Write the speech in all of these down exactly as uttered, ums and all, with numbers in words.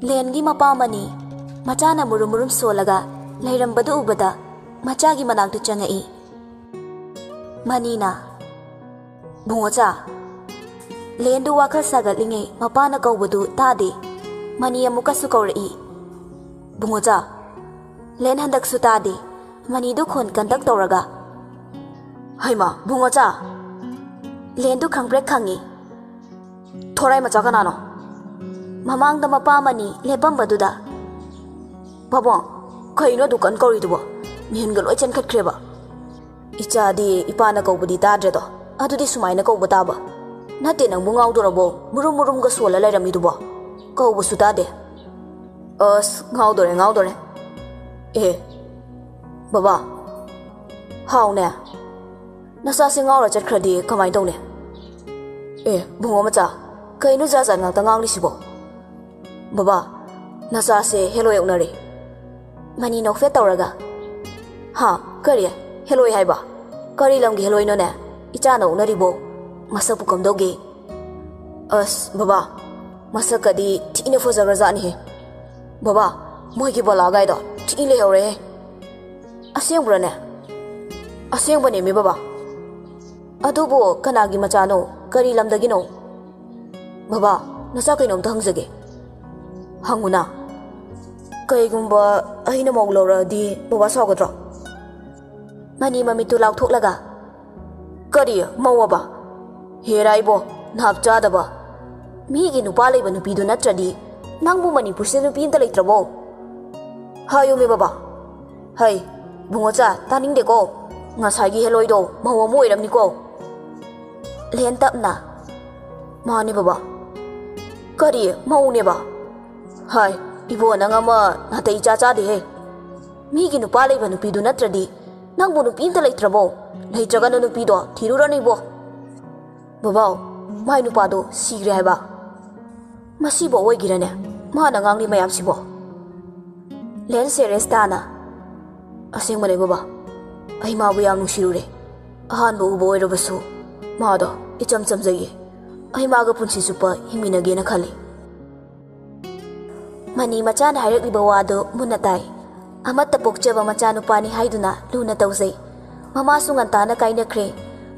ꯂꯦꯟꯒꯤ ꯃꯄꯥ ꯃꯅꯤ ꯃꯆꯥꯅ ꯃꯨꯔꯨꯝ ꯃꯨꯔꯨꯝ ꯁꯣꯜꯂꯒ ꯂꯩꯔꯝꯕꯗꯨ ꯎꯕꯗ ꯃꯆꯥꯒꯤ ꯃꯅꯥꯛꯇ ꯆꯪꯉꯛꯏ꯫ ꯃꯅꯤꯅ, "ꯕꯨꯡꯉꯣꯆꯥ!" ꯂꯦꯟꯗꯨ ꯋꯥꯈꯜ ꯁꯥꯒꯠꯂꯤꯉꯩ ꯃꯄꯥꯅ ꯀꯧꯕꯗꯨ ꯇꯥꯗꯦ꯫ ꯃꯅꯤ ꯑꯃꯨꯛꯀꯁꯨ ꯀꯧꯔꯛꯏ, "ꯕꯨꯡꯉꯣꯆꯥ!" ꯂꯦꯟ ꯍꯟꯗꯛꯁꯨ ꯇꯥꯗꯦ꯫ ꯃꯅꯤꯗꯨ ꯈꯣꯟ ꯀꯟꯇꯛ ꯇꯧꯔꯒ, "ꯍꯩꯃꯥ, ꯕꯨꯡꯉꯣꯆꯥ!" ꯂꯦꯟꯗꯨ ꯈꯪꯄ꯭ꯔꯦꯛ ꯈꯪꯉꯤ꯫ "ꯊꯣꯔꯥꯏ ꯃꯆꯥ ꯀꯅꯥꯅꯣ?" ꯃꯃꯥꯡꯗ ꯃꯄꯥ ꯃꯅꯤ ꯂꯦꯞꯄꯝꯕꯗꯨꯗ, "ꯄꯥꯕꯨꯡ, ꯀꯩꯅꯣ ꯑꯗꯨ ꯀꯟ ꯀꯧꯔꯤꯗꯨꯕꯣ? ꯃꯤꯍꯨꯟꯒ ꯂꯣꯏ ꯆꯦꯟꯈꯠꯈ꯭ꯔꯦꯕ꯫ ꯏꯆꯥꯗꯤ ꯏꯄꯥꯅ ꯀꯧꯕꯗꯤ ꯇꯥꯗ꯭ꯔꯦꯗꯣ, ꯑꯗꯨꯗꯤ ꯁꯨꯃꯥꯏꯅ ꯀꯧꯕ ꯇꯥꯕ꯫ ꯅꯠꯇꯦ, ꯅꯪꯕꯨ ꯉꯥꯎꯗꯣꯔꯕꯣ? ꯃꯨꯔꯨꯝ ꯃꯨꯔꯨꯝꯒ ꯁꯣꯜꯂ ꯂꯩꯔꯝꯃꯤꯗꯨꯕꯣ? ꯀꯧꯕꯁꯨ ꯇꯥꯗꯦ꯫ ꯑꯁ, ꯉꯥꯎꯗꯣꯔꯦ, ꯉꯥꯎꯗꯣꯔꯦ꯫ ꯑꯦ, ꯕꯕꯥ, ꯍꯥꯎꯅꯦ꯫ ꯅꯆꯥꯁꯤ ꯉꯥꯎꯔ ꯆꯠꯈ꯭ꯔꯗꯤ ꯀꯃꯥꯏ ꯇꯧꯅꯤ? ꯑꯦ, ꯕꯨꯡꯉꯣ ꯃꯆꯥ, ꯀꯩꯅꯣ ꯖꯥꯠ ꯖꯥꯠ ꯉꯥꯛꯇ ꯉꯥꯡꯂꯤꯁꯤꯕꯣ? ꯕꯕꯥ, ꯅꯆꯥꯁꯦ ꯍꯦꯂꯣꯏ ꯑꯣꯛꯅꯔꯦ꯫ ꯃꯅꯤ ꯅꯣꯛꯐꯦꯠ ꯇꯧꯔꯒ, "ꯍꯥ? ꯀꯔꯤ? ꯍꯦꯂꯣꯏ ꯍꯥꯏꯕ? ꯀꯔꯤ ꯂꯝꯒꯤ ꯍꯦꯂꯣꯏꯅꯣꯅꯦ? ꯏꯆꯥꯅ ꯑꯣꯛꯅꯔꯤꯕꯣ? ꯃꯁꯛꯄꯨ ꯀꯝꯗꯧꯒꯦ?" ꯑꯁ, ꯕꯕꯥ, ꯃꯁꯛꯀꯗꯤ ꯊꯤꯅ ꯐꯖꯈ꯭ꯔꯖꯥꯠꯅꯤꯍꯦ꯫ ꯕꯕꯥ, ꯃꯣꯏꯒꯤ ꯕꯂꯥꯒꯥꯏꯗꯣ ꯊꯤ ꯂꯩꯍꯧꯔꯦꯍꯦ꯫ ꯑꯁꯦꯡꯕ꯭ꯔꯅꯦ? ꯑꯁꯦꯡꯕꯅꯦꯃꯤ ꯕꯕꯥ꯫ ꯑꯗꯨꯕꯨ ꯀꯅꯥꯒꯤ ꯃꯆꯥꯅꯣ? ꯀꯔꯤ ꯂꯝꯗꯒꯤꯅꯣ? ꯕꯕꯥ, ꯅꯆꯥ ꯀꯩꯅꯣꯝꯇ ꯍꯪꯖꯒꯦ꯫ ꯍꯪꯉꯨꯅ꯫ ꯀꯩꯒꯨꯝꯕ ꯑꯩꯅ ꯃꯧ ꯂꯧꯔꯛꯑꯗꯤ ꯕꯕꯥ ꯁꯥꯎꯒꯗ꯭ꯔꯣ? ꯃꯅꯤ ꯃꯃꯤꯠꯇꯨ ꯂꯥꯎꯊꯣꯛꯂꯒ, "ꯀꯔꯤ ꯃꯧꯑꯕ? ꯍꯦꯔꯥ ꯏꯕꯣ, ꯅꯥꯞ ꯆꯥꯗꯕ꯫ ꯃꯤꯒꯤ ꯅꯨꯄꯥ ꯂꯩꯕ ꯅꯨꯄꯤꯗꯨ ꯅꯠꯇ꯭ꯔꯗꯤ ꯅꯪꯕꯨ ꯃꯅꯤꯄꯨꯔꯁꯤꯗ ꯅꯨꯄꯤ ꯑꯝꯇ ꯂꯩꯇ꯭ꯔꯕꯣ? ꯍꯥꯏꯌꯨꯃꯤ ꯕꯕꯥ꯫ ꯍꯩ, ꯕꯨꯡꯉꯣꯆꯥ, ꯇꯥꯅꯤꯡꯗꯦꯀꯣ꯫ ꯉꯁꯥꯏꯒꯤ ꯍꯦꯂꯣꯏꯗꯣ ꯃꯧ ꯑꯃ ꯑꯣꯏꯔꯝꯅꯤꯀꯣ?" ꯂꯦꯟ ꯇꯞꯅ, "ꯃꯥꯅꯦ ꯕꯕꯥ꯫" "ꯀꯔꯤ ꯃꯧꯅꯦꯕ? ꯍꯥꯏ, ꯏꯕꯣ, ꯅꯪ ꯑꯃ ꯅꯥꯇꯩ ꯏꯆꯥ ꯆꯥꯗꯦꯍꯦ꯫ ꯃꯤꯒꯤ ꯅꯨꯄꯥ ꯂꯩꯕ ꯅꯨꯄꯤꯗꯨ ꯅꯠꯇ꯭ꯔꯗꯤ ꯅꯪꯕꯨ ꯅꯨꯄꯤ ꯑꯝꯇ ꯂꯩꯇ꯭ꯔꯕꯣ? ꯂꯩꯇ꯭ꯔꯒꯅ ꯅꯨꯄꯤꯗꯣ ꯊꯤꯔꯨꯔꯅꯨ ꯏꯕꯣ꯫" "ꯕꯕꯥꯎ, ꯃꯥꯏ ꯅꯨꯄꯥꯗꯣ ꯁꯤꯈ꯭ꯔꯦ ꯍꯥꯏꯕ꯫ ꯃꯁꯤꯕꯨ ꯑꯣꯏꯒꯤꯔꯅꯦ ꯃꯥꯅ ꯉꯥꯡꯂꯤ ꯃꯌꯥꯝꯁꯤꯕꯣ?" ꯂꯦꯟ ꯁꯦꯔꯦꯁ ꯇꯥꯅ, "ꯑꯁꯦꯡꯕꯅꯦ ꯕꯕꯥ, ꯑꯩ ꯃꯥꯕꯨ ꯌꯥꯝ ꯅꯨꯡꯁꯤꯔꯨꯔꯦ꯫ ꯑꯍꯥꯟꯕ ꯎꯕ ꯑꯣꯏꯔꯕꯁꯨ ꯃꯥꯗꯣ ꯏꯆꯝ ꯆꯝꯖꯩꯌꯦ꯫ ꯑꯩ ꯃꯥꯒ ꯄꯨꯟꯁꯤ ꯆꯨꯞꯄ ꯍꯤꯡꯃꯤꯟꯅꯒꯦꯅ ꯈꯜꯂꯤ꯫" ꯃꯅꯤ ꯃꯆꯥꯅ ꯍꯥꯏꯔꯛꯂꯤꯕ ꯋꯥꯗꯨ ꯃꯨꯟꯅ ꯇꯥꯏ꯫ ꯑꯃꯠꯇ ꯄꯣꯛꯆꯕ ꯃꯆꯥꯅꯨꯄꯥꯅꯤ ꯍꯥꯏꯗꯨꯅ ꯂꯨꯅ ꯇꯧꯖꯩ꯫ ꯃꯃꯥꯁꯨ ꯉꯟꯇꯥꯅ ꯀꯥꯏꯅꯈ꯭ꯔꯦ꯫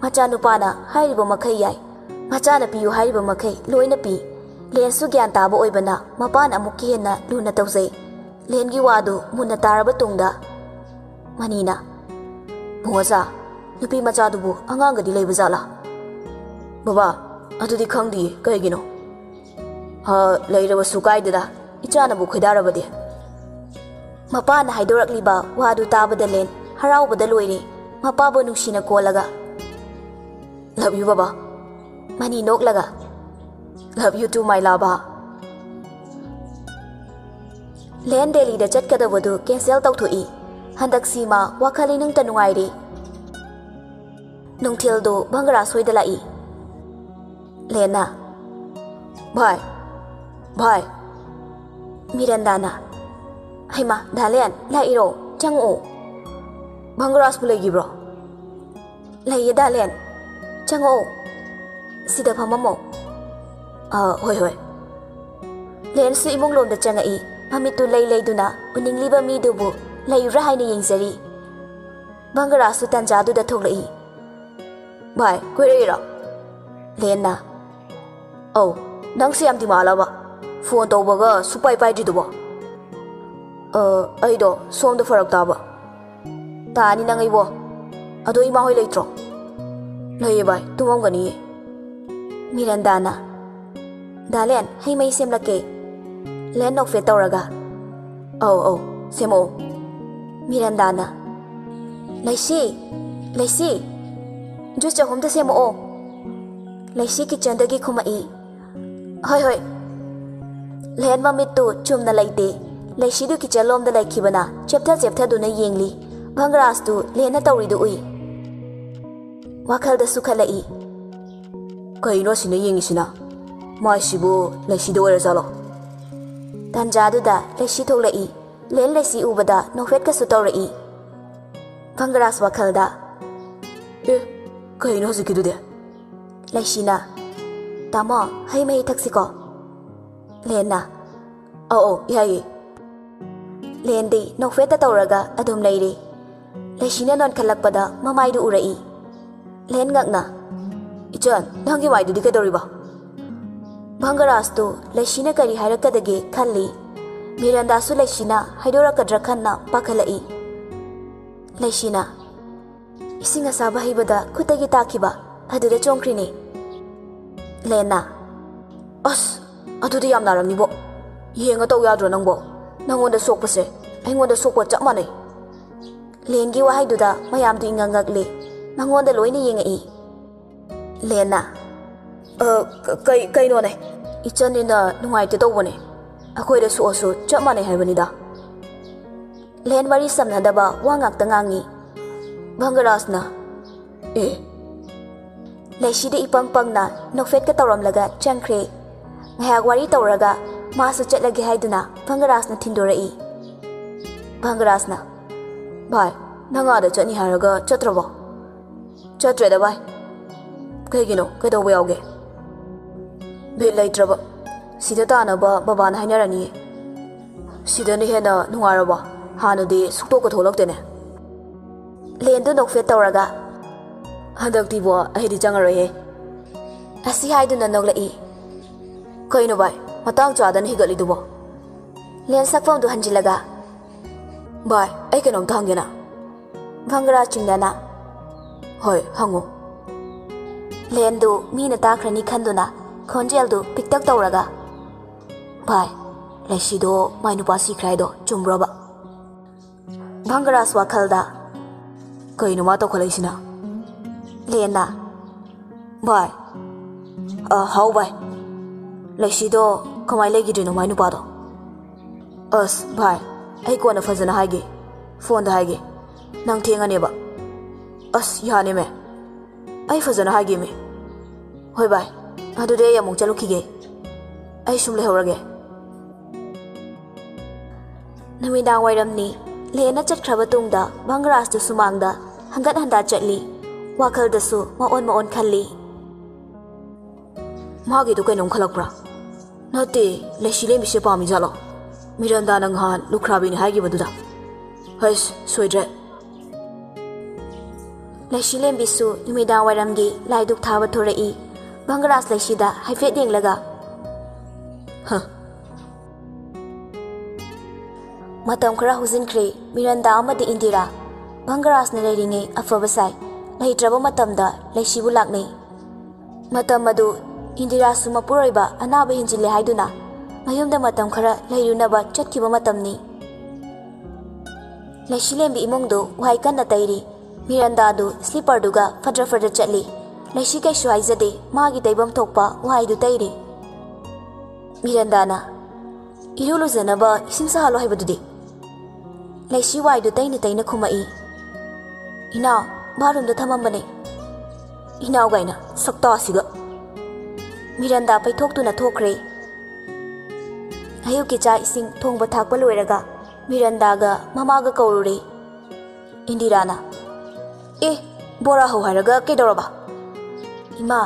ꯃꯆꯥꯅꯨꯄꯥꯅ ꯍꯥꯏꯔꯤꯕ ꯃꯈꯩ ꯌꯥꯏ꯫ ꯃꯆꯥꯅ ꯄꯤꯌꯨ ꯍꯥꯏꯔꯤꯕ ꯃꯈꯩ ꯂꯣꯏꯅ ꯄꯤ꯫ ꯂꯦꯟꯁꯨ ꯒ꯭ꯌꯥꯟ ꯇꯥꯕ ꯑꯣꯏꯕꯅ ꯃꯄꯥꯅ ꯑꯃꯨꯛꯀ ꯍꯦꯟꯅ ꯂꯨꯅ ꯇꯧꯖꯩ꯫ ꯂꯦꯟꯒꯤ ꯋꯥꯗꯨ ꯃꯨꯟꯅ ꯇꯥꯔꯕ ꯇꯨꯡꯗ ꯃꯅꯤꯅ, "ꯃꯣꯖꯥ, ꯅꯨꯄꯤ ꯃꯆꯥꯗꯨꯕꯨ ꯑꯉꯥꯡꯒꯗꯤ ꯂꯩꯕ ꯖꯥꯠꯂꯥ?" "ꯕꯕꯥ, ꯑꯗꯨꯗꯤ ꯈꯪꯗꯤꯌꯦ, ꯀꯩꯒꯤꯅꯣ?" "ꯑ, ꯂꯩꯔꯕꯁꯨ ꯀꯥꯏꯗꯦꯗ, ꯏꯆꯥꯅꯕꯨ ꯈꯣꯏꯗꯥꯔꯕꯗꯤ?" ꯃꯄꯥꯅ ꯍꯥꯏꯗꯣꯔꯛꯂꯤꯕ ꯋꯥꯗꯨ ꯇꯥꯕꯗ ꯂꯦꯟ ꯍꯔꯥꯎꯕꯗ ꯂꯣꯏꯔꯦ꯫ ꯃꯄꯥꯕꯨ ꯅꯨꯡꯁꯤꯅ ꯀꯣꯜꯂꯒ, "Love you, ꯕꯕꯥ꯫" ꯃꯅꯤ ꯅꯣꯛꯂꯒ, "Love you too, my ꯂꯥꯕꯥ꯫" ꯂꯦꯟ ꯗꯦꯜꯂꯤꯗ ꯆꯠꯀꯗꯕꯗꯨ cancel ꯇꯧꯊꯣꯛꯏ꯫ ꯍꯟꯗꯛꯁꯤ ꯃꯥ ꯋꯥꯈꯜ ꯏꯅꯨꯡꯇ ꯅꯨꯡꯉꯥꯏꯔꯦ꯫ ꯅꯨꯡꯊꯤꯜꯗꯨ ꯚꯪꯒꯔꯥꯖ ꯍꯣꯏꯗ ꯂꯥꯛꯏ꯫ ꯂꯦꯟꯅ, "ꯚꯥꯏ, ꯚꯥꯏ꯫" ꯃꯤꯔꯟꯗꯥꯅ, "ꯍꯩꯃꯥ, ꯗꯥ ꯂꯦꯟ, ꯂꯥꯛꯏꯔꯣ? ꯆꯪꯉꯛꯑꯣ꯫" "ꯚꯪꯒꯔꯥꯖꯄꯨ ꯂꯩꯈꯤꯕ꯭ꯔꯣ?" "ꯂꯩꯌꯦ, ꯗꯥ ꯂꯦꯟ꯫ ꯆꯪꯉꯛꯑꯣ꯫ ꯁꯤꯗ ꯐꯝꯃꯝꯃꯣ꯫" "ꯑ, ꯍꯣꯏ, ꯍꯣꯏ꯫" ꯂꯦꯟꯁꯨ ꯏꯃꯨꯡ ꯂꯣꯝꯗ ꯆꯪꯉꯛꯏ꯫ ꯃꯃꯤꯠꯇꯨ ꯂꯩ ꯂꯩꯗꯨꯅ ꯎꯅꯤꯡꯂꯤꯕ ꯃꯤꯗꯨꯕꯨ ꯂꯩꯕ꯭ꯔꯥ ꯍꯥꯏꯅ ꯌꯦꯡꯖꯔꯤ꯫ ꯚꯪꯒꯔꯥꯖꯁꯨ ꯇꯟꯖꯥꯗꯨꯗ ꯊꯣꯛꯂꯛꯏ꯫ "ꯚꯥꯏ, ꯀꯣꯏꯔꯛꯏꯔꯣ?" ꯂꯦꯟꯅ, "ꯑꯧ, ꯅꯪꯁꯦ ꯌꯥꯝ ꯗꯤꯃꯥꯂꯕ? ꯐꯣꯟ ꯇꯧꯕꯒ ꯁꯨꯛꯄꯥꯏ ꯄꯥꯏꯗ꯭ꯔꯤꯗꯨꯕꯣ?" "ꯑ, ꯑꯩꯗꯣ ꯁꯣꯝꯗ ꯐꯔꯛ ꯇꯥꯕ꯫" "ꯇꯥꯅꯤ ꯅꯪ ꯑꯩꯕꯣ꯫ ꯑꯗꯣ ꯏꯃꯥ ꯍꯣꯏ ꯂꯩꯇ꯭ꯔꯣ?" "ꯂꯩꯌꯦ ꯚꯥꯏ, ꯇꯨꯝꯃꯝꯒꯅꯤꯌꯦ꯫" ꯃꯤꯔꯟꯗꯥꯅ, "ꯗꯥ ꯂꯦꯟ, ꯍꯩ ꯃꯍꯤ ꯁꯦꯝꯂꯛꯀꯦ꯫" ꯂꯦꯟ ꯅꯣꯛꯐꯦꯠ ꯇꯧꯔꯒ, "ꯑꯧ, ꯑꯧ, ꯁꯦꯝꯃꯛꯑꯣ꯫" ꯃꯤꯔꯟꯗꯥꯅ, "ꯂꯩꯁꯤ, ꯂꯩꯁꯤ, ꯖꯨꯁ ꯆꯍꯨꯝꯗ ꯁꯦꯝꯃꯛꯑꯣ꯫" ꯂꯩꯁꯤ ꯀꯤꯆꯟꯗꯒꯤ ꯈꯨꯝꯃꯛꯏ꯫ "ꯍꯣꯏ, ꯍꯣꯏ꯫" ꯂꯦꯟ ꯃꯃꯤꯠꯇꯨ ꯆꯨꯝꯅ ꯂꯩꯇꯦ꯫ ꯂꯩꯁꯤꯗꯨ ꯀꯤꯆꯟ ꯂꯣꯝꯗ ꯂꯩꯈꯤꯕꯅ ꯆꯦꯞꯊ ꯆꯦꯞꯊꯗꯨꯅ ꯌꯦꯡꯂꯤ꯫ ꯚꯪꯒꯔꯥꯖꯇꯨ ꯂꯦꯟꯅ ꯇꯧꯔꯤꯗꯨ ꯎꯏ꯫ ꯋꯥꯈꯜꯗꯁꯨ ꯈꯜꯂꯛꯏ꯫ "ꯀꯩꯅꯣ ꯑꯁꯤꯅ ꯌꯦꯡꯉꯤꯁꯤꯅ? ꯃꯥꯏꯁꯤꯕꯨ ꯂꯩꯁꯤꯗ ꯑꯣꯏꯔꯖꯥꯠꯂꯣ?" ꯇꯥꯟꯖꯥꯗꯨꯗ ꯂꯩꯁꯤ ꯊꯣꯛꯂꯛꯏ꯫ ꯂꯦꯟ ꯂꯩꯁꯤ ꯎꯕꯗ ꯅꯣꯛꯐꯦꯠꯀꯁꯨ ꯇꯧꯔꯛꯏ꯫ ꯚꯪꯒꯔꯥꯖ ꯋꯥꯈꯜꯗ, "ꯑꯦ, ꯀꯩꯅꯣ ꯍꯧꯖꯤꯛꯀꯤꯗꯨꯗꯤ?" ꯂꯩꯁꯤꯅ, "ꯇꯥꯃꯣ, ꯍꯩ ꯃꯍꯤ ꯊꯛꯁꯤꯀꯣ?" ꯂꯦꯟꯅ, ꯑꯧ, ꯑꯧ, ꯌꯥꯏꯌꯦ꯫ ꯂꯦꯟꯗꯤ ꯅꯣꯛꯐꯦꯠꯇ ꯇꯧꯔꯒ ꯑꯗꯨꯝ ꯂꯩꯔꯤ꯫ ꯂꯩꯁꯤꯅ ꯅꯣꯟꯈꯠꯂꯛꯄꯗ ꯃꯃꯥꯏꯗꯨ ꯎꯔꯛꯏ꯫ ꯂꯦꯟ ꯉꯛꯅ, "ꯏꯆꯟ, ꯅꯪꯒꯤ ꯃꯥꯏꯗꯨꯗꯤ ꯀꯩꯗꯧꯔꯤꯕ?" ꯚꯪꯒꯔꯥꯖꯇꯨ ꯂꯩꯁꯤꯅ ꯀꯔꯤ ꯍꯥꯏꯔꯛꯀꯗꯒꯦ ꯈꯜꯂꯤ꯫ ꯃꯤꯔꯟꯗꯥꯁꯨ ꯂꯩꯁꯤꯅ ꯍꯥꯏꯗꯣꯔꯛꯀꯗ꯭ꯔꯥ ꯈꯟꯅ ꯄꯥꯈꯠꯂꯛꯏ꯫ ꯂꯩꯁꯤꯅ, "ꯏꯁꯤꯡ ꯑꯁꯥꯕ ꯍꯩꯕꯗ ꯈꯨꯠꯇꯒꯤ ꯇꯥꯈꯤꯕ, ꯑꯗꯨꯗ ꯆꯣꯡꯈ꯭ꯔꯤꯅꯦ꯫" ꯂꯦꯟꯅ, "ꯑꯁ, ꯑꯗꯨꯗꯤ ꯌꯥꯝ ꯅꯥꯔꯝꯅꯤꯕꯣ꯫ ꯌꯦꯡꯉ ꯇꯧ ꯌꯥꯗ꯭ꯔꯣ ꯅꯪꯕꯣ? ꯅꯪꯉꯣꯟꯗ ꯁꯣꯛꯄꯁꯦ ꯑꯩꯉꯣꯟꯗ ꯁꯣꯛꯄ ꯆꯞ ꯃꯥꯟꯅꯩ꯫" ꯂꯦꯟꯒꯤ ꯋꯥꯍꯩꯗꯨꯗ ꯃꯌꯥꯝꯗꯨ ꯏꯉꯛ ꯉꯛꯂꯦ꯫ ꯃꯉꯣꯟꯗ ꯂꯣꯏꯅ ꯌꯦꯡꯉꯛꯏ꯫ ꯂꯦꯟꯅ, "ꯑ, ꯀ-, ꯀꯩ-, ꯀꯩꯅꯣꯅꯦ? ꯏꯆꯟꯅꯤꯅ ꯅꯨꯡꯉꯥꯏꯇꯦ ꯇꯧꯕꯅꯦ꯫ ꯑꯩꯈꯣꯏꯗ ꯁꯣꯛꯑꯁꯨ ꯆꯞ ꯃꯥꯟꯅꯩ ꯍꯥꯏꯕꯅꯤꯗ꯫" ꯂꯦꯟ ꯋꯥꯔꯤ ꯁꯝꯅꯗꯕ ꯋꯥ ꯉꯥꯛꯇ ꯉꯥꯡꯉꯤ꯫ ꯚꯪꯒꯔꯥꯖꯅ, "ꯑꯦ?" ꯂꯩꯁꯤꯗ ꯏꯄꯪ ꯄꯪꯅ ꯅꯣꯛꯐꯦꯠꯀ ꯇꯧꯔꯝꯂꯒ ꯆꯪꯈ꯭ꯔꯦ꯫ ꯉꯥꯏꯍꯥꯛ ꯋꯥꯔꯤ ꯇꯧꯔꯒ ꯃꯥꯁꯨ ꯆꯠꯂꯒꯦ ꯍꯥꯏꯗꯨꯅ ꯚꯪꯒꯔꯥꯖꯅ ꯊꯤꯟꯗꯣꯔꯛꯏ꯫ ꯚꯪꯒꯔꯥꯖꯅ, "ꯚꯥꯏ, ꯅꯪ ꯑꯥꯗ ꯆꯠꯅꯤ ꯍꯥꯏꯔꯒ ꯆꯠꯇ꯭ꯔꯕꯣ?" "ꯆꯠꯇ꯭ꯔꯦꯗ ꯚꯥꯏ꯫" "ꯀꯩꯒꯤꯅꯣ? ꯀꯩꯗꯧꯕ ꯌꯥꯎꯒꯦ?" "ꯕꯤꯠ ꯂꯩꯇ꯭ꯔꯕ꯫ ꯁꯤꯗ ꯇꯥꯅꯕ ꯕꯕꯥꯅ ꯍꯥꯏꯅꯔꯅꯤꯌꯦ꯫ ꯁꯤꯗꯅ ꯍꯦꯟꯅ ꯅꯨꯡꯉꯥꯏꯔꯕ? ꯍꯥꯟꯅꯗꯤ ꯁꯨꯛꯇꯣꯛꯀ ꯊꯣꯛꯂꯛꯇꯦꯅꯦ꯫" ꯂꯦꯟꯗꯨ ꯅꯣꯛꯐꯦꯠ ꯇꯧꯔꯒ, "ꯍꯟꯗꯛꯇꯤꯕꯣ ꯑꯩꯗꯤ ꯆꯪꯉꯔꯣꯏꯍꯦ꯫" ꯑꯁꯤ ꯍꯥꯏꯗꯨꯅ ꯅꯣꯛꯂꯛꯏ꯫ "ꯀꯩꯅꯣ ꯚꯥꯏ, ꯃꯇꯥꯡ ꯆꯥꯗꯅ ꯍꯤꯒꯠꯂꯤꯗꯨꯕꯣ?" ꯂꯦꯟ ꯁꯛꯐꯝꯗꯨ ꯍꯟꯖꯤꯜꯂꯒ, "ꯚꯥꯏ, ꯑꯩ ꯀꯩꯅꯣꯝꯇ ꯍꯪꯒꯦꯅ?" ꯚꯪꯒꯔꯥꯖ ꯆꯤꯡꯅꯅ, "ꯍꯣꯏ, ꯍꯪꯉꯨ꯫" ꯂꯦꯟꯗꯨ ꯃꯤꯅ ꯇꯥꯈ꯭ꯔꯅꯤ ꯈꯟꯗꯨꯅ ꯈꯣꯟꯖꯦꯜꯗꯨ ꯄꯤꯛꯇꯛ ꯇꯧꯔꯒ, "ꯚꯥꯏ, ꯂꯩꯁꯤꯗꯣ ꯃꯥꯏ ꯅꯨꯄꯥ ꯁꯤꯈ꯭ꯔꯦ ꯍꯥꯏꯗꯣ ꯆꯨꯝꯕ꯭ꯔꯣꯕ?" ꯚꯪꯒꯔꯥꯖ ꯋꯥꯈꯜꯗ, "ꯀꯩꯅꯣ ꯃꯥ ꯇꯧꯈꯠꯂꯛꯏꯁꯤꯅ?" ꯂꯦꯟꯅ, "ꯚꯥꯏ, ꯑ, ꯍꯥꯎ ꯚꯥꯏ, ꯂꯩꯁꯤꯗꯣ ꯀꯃꯥꯏ ꯂꯩꯈꯤꯗ꯭ꯔꯤꯅꯣ ꯃꯥꯏ ꯅꯨꯄꯥꯗꯣ?" "ꯑꯁ ꯚꯥꯏ, ꯑꯩ ꯀꯣꯟꯅ ꯐꯖꯅ ꯍꯥꯏꯒꯦ, ꯐꯣꯟꯗ ꯍꯥꯏꯒꯦ꯫ ꯅꯪ ꯊꯦꯡꯉꯅꯦꯕ꯫" "ꯑꯁ, ꯌꯥꯅꯦꯃꯦ, ꯑꯩ ꯐꯖꯅ ꯍꯥꯏꯒꯦꯃꯦ꯫" "ꯍꯣꯏ ꯚꯥꯏ, ꯑꯗꯨꯗꯤ ꯑꯩ ꯑꯃꯨꯛ ꯆꯠꯂꯨꯈꯤꯒꯦ꯫ ꯑꯩ ꯁꯨꯝ ꯂꯩꯍꯧꯔꯒꯦ꯫" ꯅꯨꯃꯤꯗꯥꯡ ꯋꯥꯏꯔꯝꯅꯤ꯫ ꯂꯦꯟꯅ ꯆꯠꯈ꯭ꯔꯕ ꯇꯨꯡꯗ ꯚꯪꯒꯔꯥꯖꯇꯨ ꯁꯨꯃꯥꯡꯗ ꯍꯪꯒꯠ ꯍꯟꯗꯥ ꯆꯠꯂꯤ꯫ ꯋꯥꯈꯜꯗꯁꯨ ꯃꯑꯣꯟ ꯃꯑꯣꯟ ꯈꯜꯂꯤ꯫ "ꯃꯥꯒꯤꯗꯨ ꯀꯩꯅꯣꯝ ꯈꯜꯂꯛꯄ꯭ꯔꯥ?" ꯅꯠꯇꯦ, ꯂꯩꯁꯤ ꯂꯦꯝꯕꯤꯁꯦ ꯄꯥꯝꯃꯤ ꯖꯥꯠꯂꯣ? ꯃꯤꯔꯟꯗꯥꯅ ꯉꯍꯥꯟ ꯂꯨꯈ꯭ꯔꯥꯕꯤꯅꯤ ꯍꯥꯏꯈꯤꯕꯗꯨꯗ꯫ ꯍꯩꯁ, ꯁꯣꯏꯗ꯭ꯔꯦ꯫ ꯂꯩꯁꯤ ꯂꯦꯝꯕꯤꯁꯨ ꯅꯨꯃꯤꯗꯥꯡ ꯋꯥꯏꯔꯝꯒꯤ ꯂꯥꯏꯗꯨꯛ ꯊꯥꯕ ꯊꯣꯔꯛꯏ꯫ ꯚꯪꯒꯔꯥꯖ ꯂꯩꯁꯤꯗ ꯍꯥꯏꯐꯦꯠ ꯌꯦꯡꯂꯒ, ꯍ꯫ ꯃꯇꯝ ꯈꯔ ꯍꯧꯖꯤꯟꯈ꯭ꯔꯦ꯫ ꯃꯤꯔꯟꯗꯥ ꯑꯃꯗꯤ ꯏꯟꯗꯤꯔꯥ ꯚꯪꯒꯔꯥꯖꯅ ꯂꯩꯔꯤꯉꯩ ꯑꯐꯕ ꯁꯥꯏ, ꯂꯩꯇ꯭ꯔꯕ ꯃꯇꯝꯗ ꯂꯩꯁꯤꯕꯨ ꯂꯥꯛꯅꯩ꯫ ꯃꯇꯝ ꯑꯗꯨ ꯏꯟꯗꯤꯔꯥꯁꯨ ꯃꯄꯨꯔꯣꯏꯕ ꯑꯅꯥꯕ ꯍꯦꯟꯖꯤꯜꯂꯦ ꯍꯥꯏꯗꯨꯅ ꯃꯌꯨꯝꯗ ꯃꯇꯝ ꯈꯔ ꯂꯩꯔꯨꯅꯕ ꯆꯠꯈꯤꯕ ꯃꯇꯝꯅꯤ꯫ ꯂꯩꯁꯤꯂꯦꯝꯕꯤ ꯏꯃꯨꯡꯗꯨ ꯋꯥꯏ ꯀꯟꯅ ꯇꯩꯔꯤ꯫ ꯃꯤꯔꯟꯗꯥꯗꯨ ꯁ꯭ꯂꯤꯄꯔꯗꯨꯒ ꯐꯗ꯭ꯔ ꯐꯗ꯭ꯔ ꯆꯠꯂꯤ꯫ ꯂꯩꯁꯤ ꯀꯩꯁꯨ ꯍꯥꯏꯖꯗꯦ, ꯃꯥꯒꯤ ꯇꯩꯐꯝ ꯊꯣꯛꯄ ꯋꯥꯏꯗꯨ ꯇꯩꯔꯤ꯫ ꯃꯤꯔꯟꯗꯥꯅ, "ꯏꯔꯨ ꯂꯨꯖꯅꯕ ꯏꯁꯤꯡ ꯁꯥꯍꯜꯂꯣ ꯍꯥꯏꯕꯗꯨꯗꯤ?" ꯂꯩꯁꯤ ꯋꯥꯏꯗꯨ ꯇꯩꯅ ꯇꯩꯅ ꯈꯨꯝꯃꯛꯏ꯫ "ꯏꯅꯥꯎ, ꯕꯥꯠꯔꯨꯝꯗ ꯊꯝꯃꯝꯕꯅꯦ꯫" "ꯏꯅꯥꯎ ꯀꯥꯏꯅ, ꯁꯛꯇꯥꯁꯤꯒ!" ꯃꯤꯔꯟꯗꯥ ꯄꯩꯊꯣꯛꯇꯨꯅ ꯊꯣꯛꯈ꯭ꯔꯦ꯫ ꯑꯌꯨꯛꯀꯤ ꯆꯥꯛ ꯏꯁꯤꯡ ꯊꯣꯡꯕ ꯊꯥꯛꯄ ꯂꯣꯏꯔꯒ ꯃꯤꯔꯟꯗꯥꯒ ꯃꯃꯥꯒ ꯀꯧꯔꯨꯔꯦ꯫ ꯏꯟꯗꯤꯔꯥꯅ, "ꯑꯦ, ꯕꯣꯔꯥ ꯍꯧ ꯍꯥꯏꯔꯒ ꯀꯩꯗꯧꯔꯕ?" "ꯏꯃꯥ,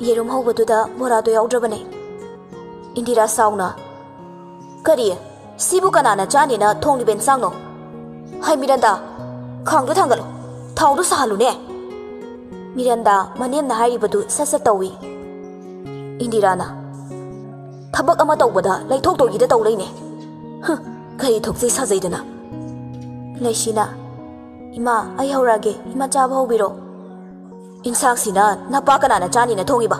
ꯌꯦꯔꯨꯝ ꯍꯧꯕꯗꯨꯗ ꯕꯣꯔꯥꯗꯣ ꯌꯥꯎꯗ꯭ꯔꯕꯅꯦ꯫" ꯏꯟꯗꯤꯔꯥ ꯁꯥꯎꯅ, "ꯀꯔꯤ? ꯁꯤꯕꯨ ꯀꯅꯥꯅ ꯆꯥꯅꯤꯅ ꯊꯣꯡꯂꯤꯕ ꯏꯟꯁꯥꯡꯅꯣ? ꯍꯩ ꯃꯤꯔꯟꯗꯥ, ꯈꯥꯡꯗꯣ ꯊꯥꯡꯒꯠꯂꯨ, ꯊꯥꯎꯗꯣ ꯁꯥꯍꯜꯂꯨꯅꯦ꯫" ꯃꯤꯔꯟꯗꯥ ꯃꯅꯦꯝꯅ ꯍꯥꯏꯔꯤꯕꯗꯨ ꯁꯠ ꯁꯠ ꯇꯧꯏ꯫ ꯏꯟꯗꯤꯔꯥꯅ, "ꯊꯕꯛ ꯑꯃ ꯇꯧꯕꯗ ꯂꯩꯊꯣꯛꯇꯣꯏꯒꯤꯗ ꯇꯧ ꯂꯩꯅꯦ꯫ ꯍꯨꯝ, ꯀꯔꯤ ꯊꯣꯛꯆꯩ ꯁꯥꯖꯩꯗꯅ?" ꯂꯩꯁꯤꯅ, "ꯏꯃꯥ, ꯑꯩ ꯍꯧꯔꯛꯑꯒꯦ, ꯏꯃꯥ ꯆꯥꯕ ꯍꯧꯕꯤꯔꯣ꯫" "ꯏꯟꯁꯥꯡꯁꯤꯅ ꯅꯄꯥ ꯀꯅꯥꯅ ꯆꯥꯅꯤꯅ ꯊꯣꯡꯉꯤꯕ?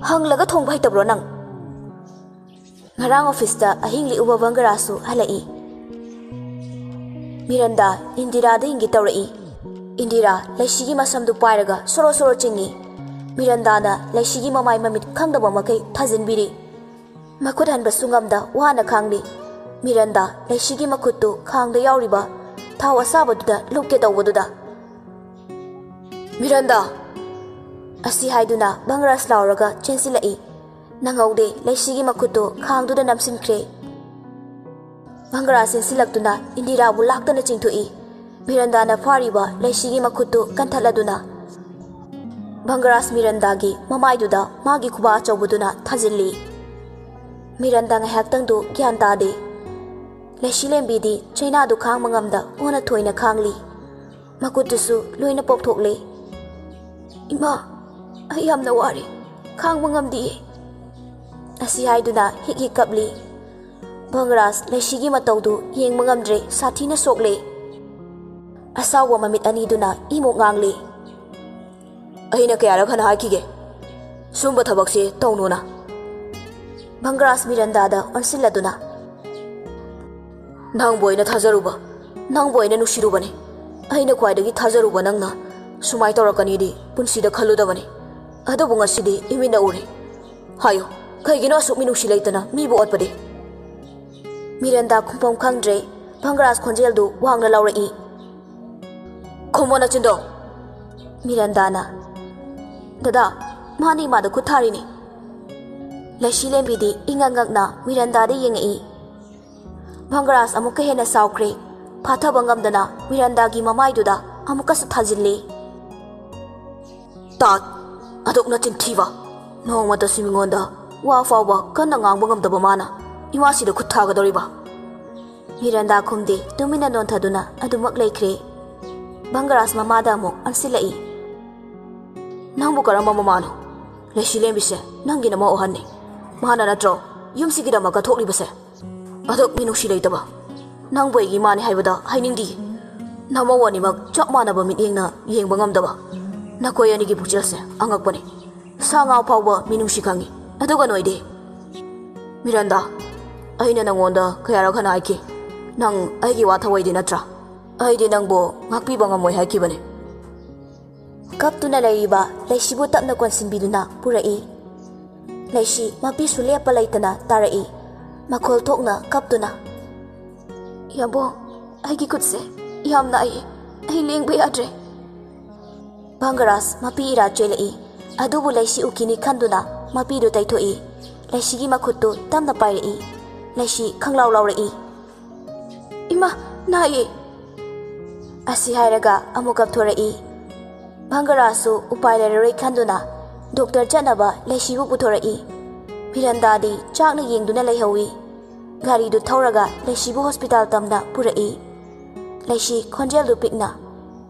ꯍꯪꯂꯒ ꯊꯣꯡꯕ ꯍꯩꯇꯕ꯭ꯔꯣ ꯅꯪ?" ꯉꯔꯥꯡ ꯑꯣꯐꯤꯁꯇ ꯑꯍꯤꯡ ꯂꯤꯛꯎꯕ ꯕꯪꯒꯔꯥꯁꯨ ꯍꯜꯂꯛꯏ꯫ ꯃꯤꯔꯟꯗꯥ ꯏꯟꯗꯤꯔꯥꯗ ꯏꯪꯒꯤꯠ ꯇꯧꯔꯛꯏ꯫ ꯏꯟꯗꯤꯔꯥ ꯂꯩꯁꯤꯒꯤ ꯃꯁꯝꯗꯨ ꯄꯥꯏꯔꯒ ꯁꯣꯔꯣ ꯁꯣꯔꯣ ꯆꯤꯡꯏ꯫ ꯃꯤꯔꯟꯗꯥꯅ ꯂꯩꯁꯤꯒꯤ ꯃꯃꯥꯏ ꯃꯃꯤꯠ ꯈꯪꯗꯕ ꯃꯈꯩ ꯊꯥꯖꯤꯟꯕꯤꯔꯤ꯫ ꯃꯈꯨꯠ ꯍꯟꯕꯁꯨ ꯉꯝꯗ ꯋꯥꯅ ꯈꯥꯡꯂꯤ꯫ ꯃꯤꯔꯟꯗꯥ ꯂꯩꯁꯤꯒꯤ ꯃꯈꯨꯠꯇꯨ ꯈꯥꯡꯗ ꯌꯥꯎꯔꯤꯕ ꯊꯥꯎ ꯑꯁꯥꯕꯗꯨꯗ ꯂꯨꯞꯀꯦ ꯇꯧꯕꯗꯨꯗ, "ꯃꯤꯔꯟꯗꯥ!" ꯑꯁꯤ ꯍꯥꯏꯗꯨꯅ ꯕꯪꯒꯔꯥꯁ ꯂꯥꯎꯔꯒ ꯆꯦꯟꯁꯤꯜꯂꯛꯏ꯫ ꯅꯪꯍꯧꯗꯦ, ꯂꯩꯁꯤꯒꯤ ꯃꯈꯨꯠꯇꯨ ꯈꯥꯡꯗꯨꯗ ꯅꯝꯁꯤꯟꯈ꯭ꯔꯦ꯫ ꯕꯪꯒꯔꯥꯁ ꯆꯦꯟꯁꯤꯜꯂꯛꯇꯨꯅ ꯏꯟꯗꯤꯔꯥꯕꯨ ꯂꯥꯛꯇꯅ ꯆꯤꯡꯊꯣꯛꯏ꯫ ꯃꯤꯔꯟꯗꯥꯅ ꯐꯥꯔꯤꯕ ꯂꯩꯁꯤꯒꯤ ꯃꯈꯨꯠꯇꯨ ꯀꯟꯊꯠꯂꯗꯨꯅ ꯕꯪꯒꯔꯥꯁ ꯃꯤꯔꯟꯗꯥꯒꯤ ꯃꯃꯥꯏꯗꯨꯗ ꯃꯥꯒꯤ ꯈꯨꯕꯥꯛ ꯑꯆꯧꯕꯗꯨꯅ ꯊꯥꯖꯤꯜꯂꯤ꯫ ꯃꯤꯔꯟꯗꯥ ꯉꯥꯏꯍꯥꯛꯇꯪꯗꯨ ꯒ꯭ꯌꯥꯟ ꯇꯥꯗꯦ꯫ ꯂꯩꯁꯤꯂꯦꯝꯕꯤꯗꯤ ꯆꯩꯅꯥꯗꯨ ꯈꯥꯡꯕ ꯉꯝꯗ ꯑꯣꯟꯅ ꯊꯣꯏꯅ ꯈꯥꯡꯂꯤ꯫ ꯃꯈꯨꯠꯇꯨꯁꯨ ꯂꯣꯏꯅ ꯄꯣꯞꯊꯣꯛꯂꯦ꯫ "ꯏꯃꯥ, ꯑꯩ ꯌꯥꯝꯅ ꯋꯥꯔꯦ, ꯈꯥꯡꯕ ꯉꯝꯗꯤꯌꯦ," ꯑꯁꯤ ꯍꯥꯏꯗꯨꯅ ꯍꯤꯛ ꯍꯤꯛ ꯀꯞꯂꯤ꯫ ꯚꯪꯒꯔꯥꯖ ꯂꯩꯁꯤꯒꯤ ꯃꯇꯧꯗꯨ ꯌꯦꯡꯕ ꯉꯝꯗ꯭ꯔꯦ, ꯁꯥꯊꯤꯅ ꯁꯣꯛꯂꯦ꯫ ꯑꯁꯥꯎꯕ ꯃꯃꯤꯠ ꯑꯅꯤꯗꯨꯅ ꯏꯃꯣꯛ ꯉꯥꯡꯂꯤ꯫ "ꯑꯩꯅ ꯀꯌꯥꯔꯛ ꯍꯟꯅ ꯍꯥꯏꯈꯤꯒꯦ, ꯁꯨꯝꯕ ꯊꯕꯛꯁꯦ ꯇꯧꯅꯨꯅ?" ꯚꯪꯒꯔꯥꯖ ꯃꯤꯔꯟꯗꯥꯗ ꯑꯣꯟꯁꯤꯜꯂꯗꯨꯅ, "ꯅꯪꯕꯨ ꯑꯩꯅ ꯊꯥꯖꯔꯨꯕ, ꯅꯪꯕꯨ ꯑꯩꯅ ꯅꯨꯡꯁꯤꯔꯨꯕꯅꯤ꯫ ꯑꯩꯅ ꯈ꯭ꯋꯥꯏꯗꯒꯤ ꯊꯥꯖꯔꯨꯕ ꯅꯪꯅ ꯁꯨꯃꯥꯏ ꯇꯧꯔꯛꯀꯅꯤꯗꯤ ꯄꯨꯟꯁꯤꯗ ꯈꯜꯂꯨꯗꯕꯅꯤ꯫ ꯑꯗꯨꯕꯨ ꯉꯁꯤꯗꯤ ꯏꯃꯤꯠꯅ ꯎꯔꯦ꯫ ꯍꯥꯏꯌꯨ, ꯀꯩꯒꯤꯅꯣ ꯑꯁꯨꯛ ꯃꯤꯅꯨꯡꯁꯤ ꯂꯩꯇꯅ ꯃꯤꯕꯨ ꯑꯣꯠꯄꯗꯤ?" ꯃꯤꯔꯟꯗꯥ ꯈꯨꯝꯐꯝ ꯈꯪꯗ꯭ꯔꯦ꯫ ꯚꯪꯒꯔꯥꯖ ꯈꯣꯟꯖꯦꯜꯗꯨ ꯋꯥꯡꯅ ꯂꯥꯎꯔꯛꯏ꯫ "ꯈꯨꯝꯃꯣ ꯅꯆꯤꯟꯗꯣ!" ꯃꯤꯔꯟꯗꯥꯅ꯫ "ꯗꯗꯥ, ꯃꯥꯅ ꯏꯃꯥꯗ ꯈꯨꯠ ꯊꯥꯔꯤꯅꯤ꯫" ꯂꯩꯁꯤꯂꯦꯝꯕꯤꯗꯤ ꯏꯉꯛ ꯉꯛꯅ ꯃꯤꯔꯟꯗꯥꯗ ꯌꯦꯡꯉꯛꯏ꯫ ꯚꯪꯒꯔꯥꯖ ꯑꯃꯨꯛꯀ ꯍꯦꯟꯅ ꯁꯥꯎꯈ꯭ꯔꯦ꯫ ꯐꯥꯊꯕ ꯉꯝꯗꯅ ꯃꯤꯔꯟꯗꯥꯒꯤ ꯃꯃꯥꯏꯗꯨꯗ ꯑꯃꯨꯛꯀꯁꯨ ꯊꯥꯖꯤꯜꯂꯤ꯫ "ꯇꯥꯠ, ꯑꯗꯨꯛ ꯅꯆꯤꯟ ꯊꯤꯕ! ꯅꯣꯡꯃꯇꯁꯨ ꯃꯤꯉꯣꯟꯗ ꯋꯥ ꯐꯥꯎꯕ ꯀꯟꯅ ꯉꯥꯡꯕ ꯉꯝꯗꯕ ꯃꯥꯅ ꯏꯃꯥꯁꯤꯗ ꯈꯨꯠ ꯊꯥꯒꯗꯧꯔꯤꯕ?" ꯃꯤꯔꯟꯗꯥ ꯈꯨꯝꯗꯦ, ꯇꯨꯃꯤꯟꯅ ꯅꯣꯟꯊꯗꯨꯅ ꯑꯗꯨꯃꯛ ꯂꯩꯈ꯭ꯔꯦ꯫ ꯚꯪꯒꯔꯥꯖ ꯃꯃꯥꯗ ꯑꯃꯨꯛ ꯑꯣꯟꯁꯤꯜꯂꯛꯏ꯫ "ꯅꯪꯕꯨ ꯀꯔꯝꯕ ꯃꯃꯥꯅꯣ? ꯂꯩꯁꯤꯂꯦꯝꯕꯤꯁꯦ ꯅꯪꯒꯤ ꯅꯃꯧ ꯑꯍꯟꯅꯤ꯫ ꯃꯥꯅ ꯅꯠꯇ꯭ꯔꯣ ꯌꯨꯝꯁꯤꯒꯤꯗꯃꯛ ꯀꯠꯊꯣꯛꯂꯤꯕꯁꯦ? ꯑꯗꯨꯛ ꯃꯤꯅꯨꯡꯁꯤ ꯂꯩꯇꯕ! ꯅꯪꯕꯨ ꯑꯩꯒꯤ ꯏꯃꯥꯅꯤ ꯍꯥꯏꯕꯗ ꯍꯥꯏꯅꯤꯡꯗꯦ꯫ ꯅꯃꯧ ꯑꯅꯤꯃꯛ ꯆꯞ ꯃꯥꯟꯅꯕ ꯃꯤꯠꯌꯦꯡꯅ ꯌꯦꯡꯕ ꯉꯝꯗꯕ꯫ ꯅꯈꯣꯏ ꯑꯅꯤꯒꯤ ꯄꯨꯛꯆꯦꯜꯁꯦ ꯑꯉꯛꯄꯅꯤ꯫ ꯁꯥ ꯉꯥ ꯐꯥꯎꯕ ꯃꯤꯅꯨꯡꯁꯤ ꯈꯪꯉꯤ, ꯑꯗꯨꯒ ꯅꯣꯏꯗꯤ?" "ꯃꯤꯔꯟꯗꯥ, ꯑꯩꯅ ꯅꯉꯣꯟꯗ ꯀꯌꯥꯔꯛ ꯍꯟꯅ ꯍꯥꯏꯈꯤ, ꯅꯪ ꯑꯩꯒꯤ ꯋꯥ ꯊꯧꯑꯣꯏꯗꯦ ꯅꯠꯇ꯭ꯔꯥ? ꯑꯩꯗꯤ ꯅꯪꯕꯨ ꯉꯥꯛꯄꯤꯕ ꯉꯝꯃꯣꯏ ꯍꯥꯏꯈꯤꯕꯅꯤ꯫" ꯀꯞꯇꯨꯅ ꯂꯩꯔꯤꯕ ꯂꯩꯁꯤꯕꯨ ꯇꯞꯅ ꯀꯣꯟꯁꯤꯟꯕꯤꯗꯨꯅ ꯄꯨꯔꯛꯏ꯫ ꯂꯩꯁꯤ ꯃꯄꯤꯁꯨ ꯂꯦꯞꯄ ꯂꯩꯇꯅ ꯇꯥꯔꯛꯏ, ꯃꯈꯣꯜ ꯊꯣꯛꯅ ꯀꯞꯇꯨꯅ꯫ "ꯌꯥꯝꯕꯣ, ꯑꯩꯒꯤ ꯈꯨꯠꯁꯦ ꯌꯥꯝ ꯅꯥꯏꯌꯦ, ꯑꯩ ꯂꯦꯡꯕ ꯌꯥꯗ꯭ꯔꯦ꯫" ꯚꯪꯒꯔꯥꯖ ꯃꯄꯤ ꯏꯔꯥ ꯆꯦꯜꯂꯛꯏ, ꯑꯗꯨꯕꯨ ꯂꯩꯁꯤ ꯎꯈꯤꯅꯤ ꯈꯟꯗꯨꯅ ꯃꯄꯤꯗꯨ ꯇꯩꯊꯣꯛꯏ꯫ ꯂꯩꯁꯤꯒꯤ ꯃꯈꯨꯠꯇꯨ ꯇꯞꯅ ꯄꯥꯏꯔꯛꯏ꯫ ꯂꯩꯁꯤ ꯈꯪꯂꯥꯎ ꯂꯥꯎꯔꯛꯏ꯫ "ꯏꯃꯥ, ꯅꯥꯏꯌꯦ!" ꯑꯁꯤ ꯍꯥꯏꯔꯒ ꯑꯃꯨꯛ ꯀꯞꯊꯣꯔꯛꯏ꯫ ꯚꯪꯒꯔꯥꯖꯁꯨ ꯎꯄꯥꯏ ꯂꯩꯔꯔꯣꯏ ꯈꯟꯗꯨꯅ ꯗꯣꯛꯇꯔ ꯆꯠꯅꯕ ꯂꯩꯁꯤꯕꯨ ꯄꯨꯊꯣꯔꯛꯏ꯫ ꯃꯤꯔꯟꯗꯥꯗꯤ ꯆꯥꯛꯅ ꯌꯦꯡꯗꯨꯅ ꯂꯩꯍꯧꯏ꯫ ꯒꯥꯔꯤꯗꯨ ꯊꯧꯔꯒ ꯂꯩꯁꯤꯕꯨ ꯍꯣꯁꯄꯤꯇꯥꯜ ꯇꯝꯅ ꯄꯨꯔꯛꯏ꯫ ꯂꯩꯁꯤ ꯈꯣꯟꯖꯦꯜꯗꯨ ꯄꯤꯛꯅ,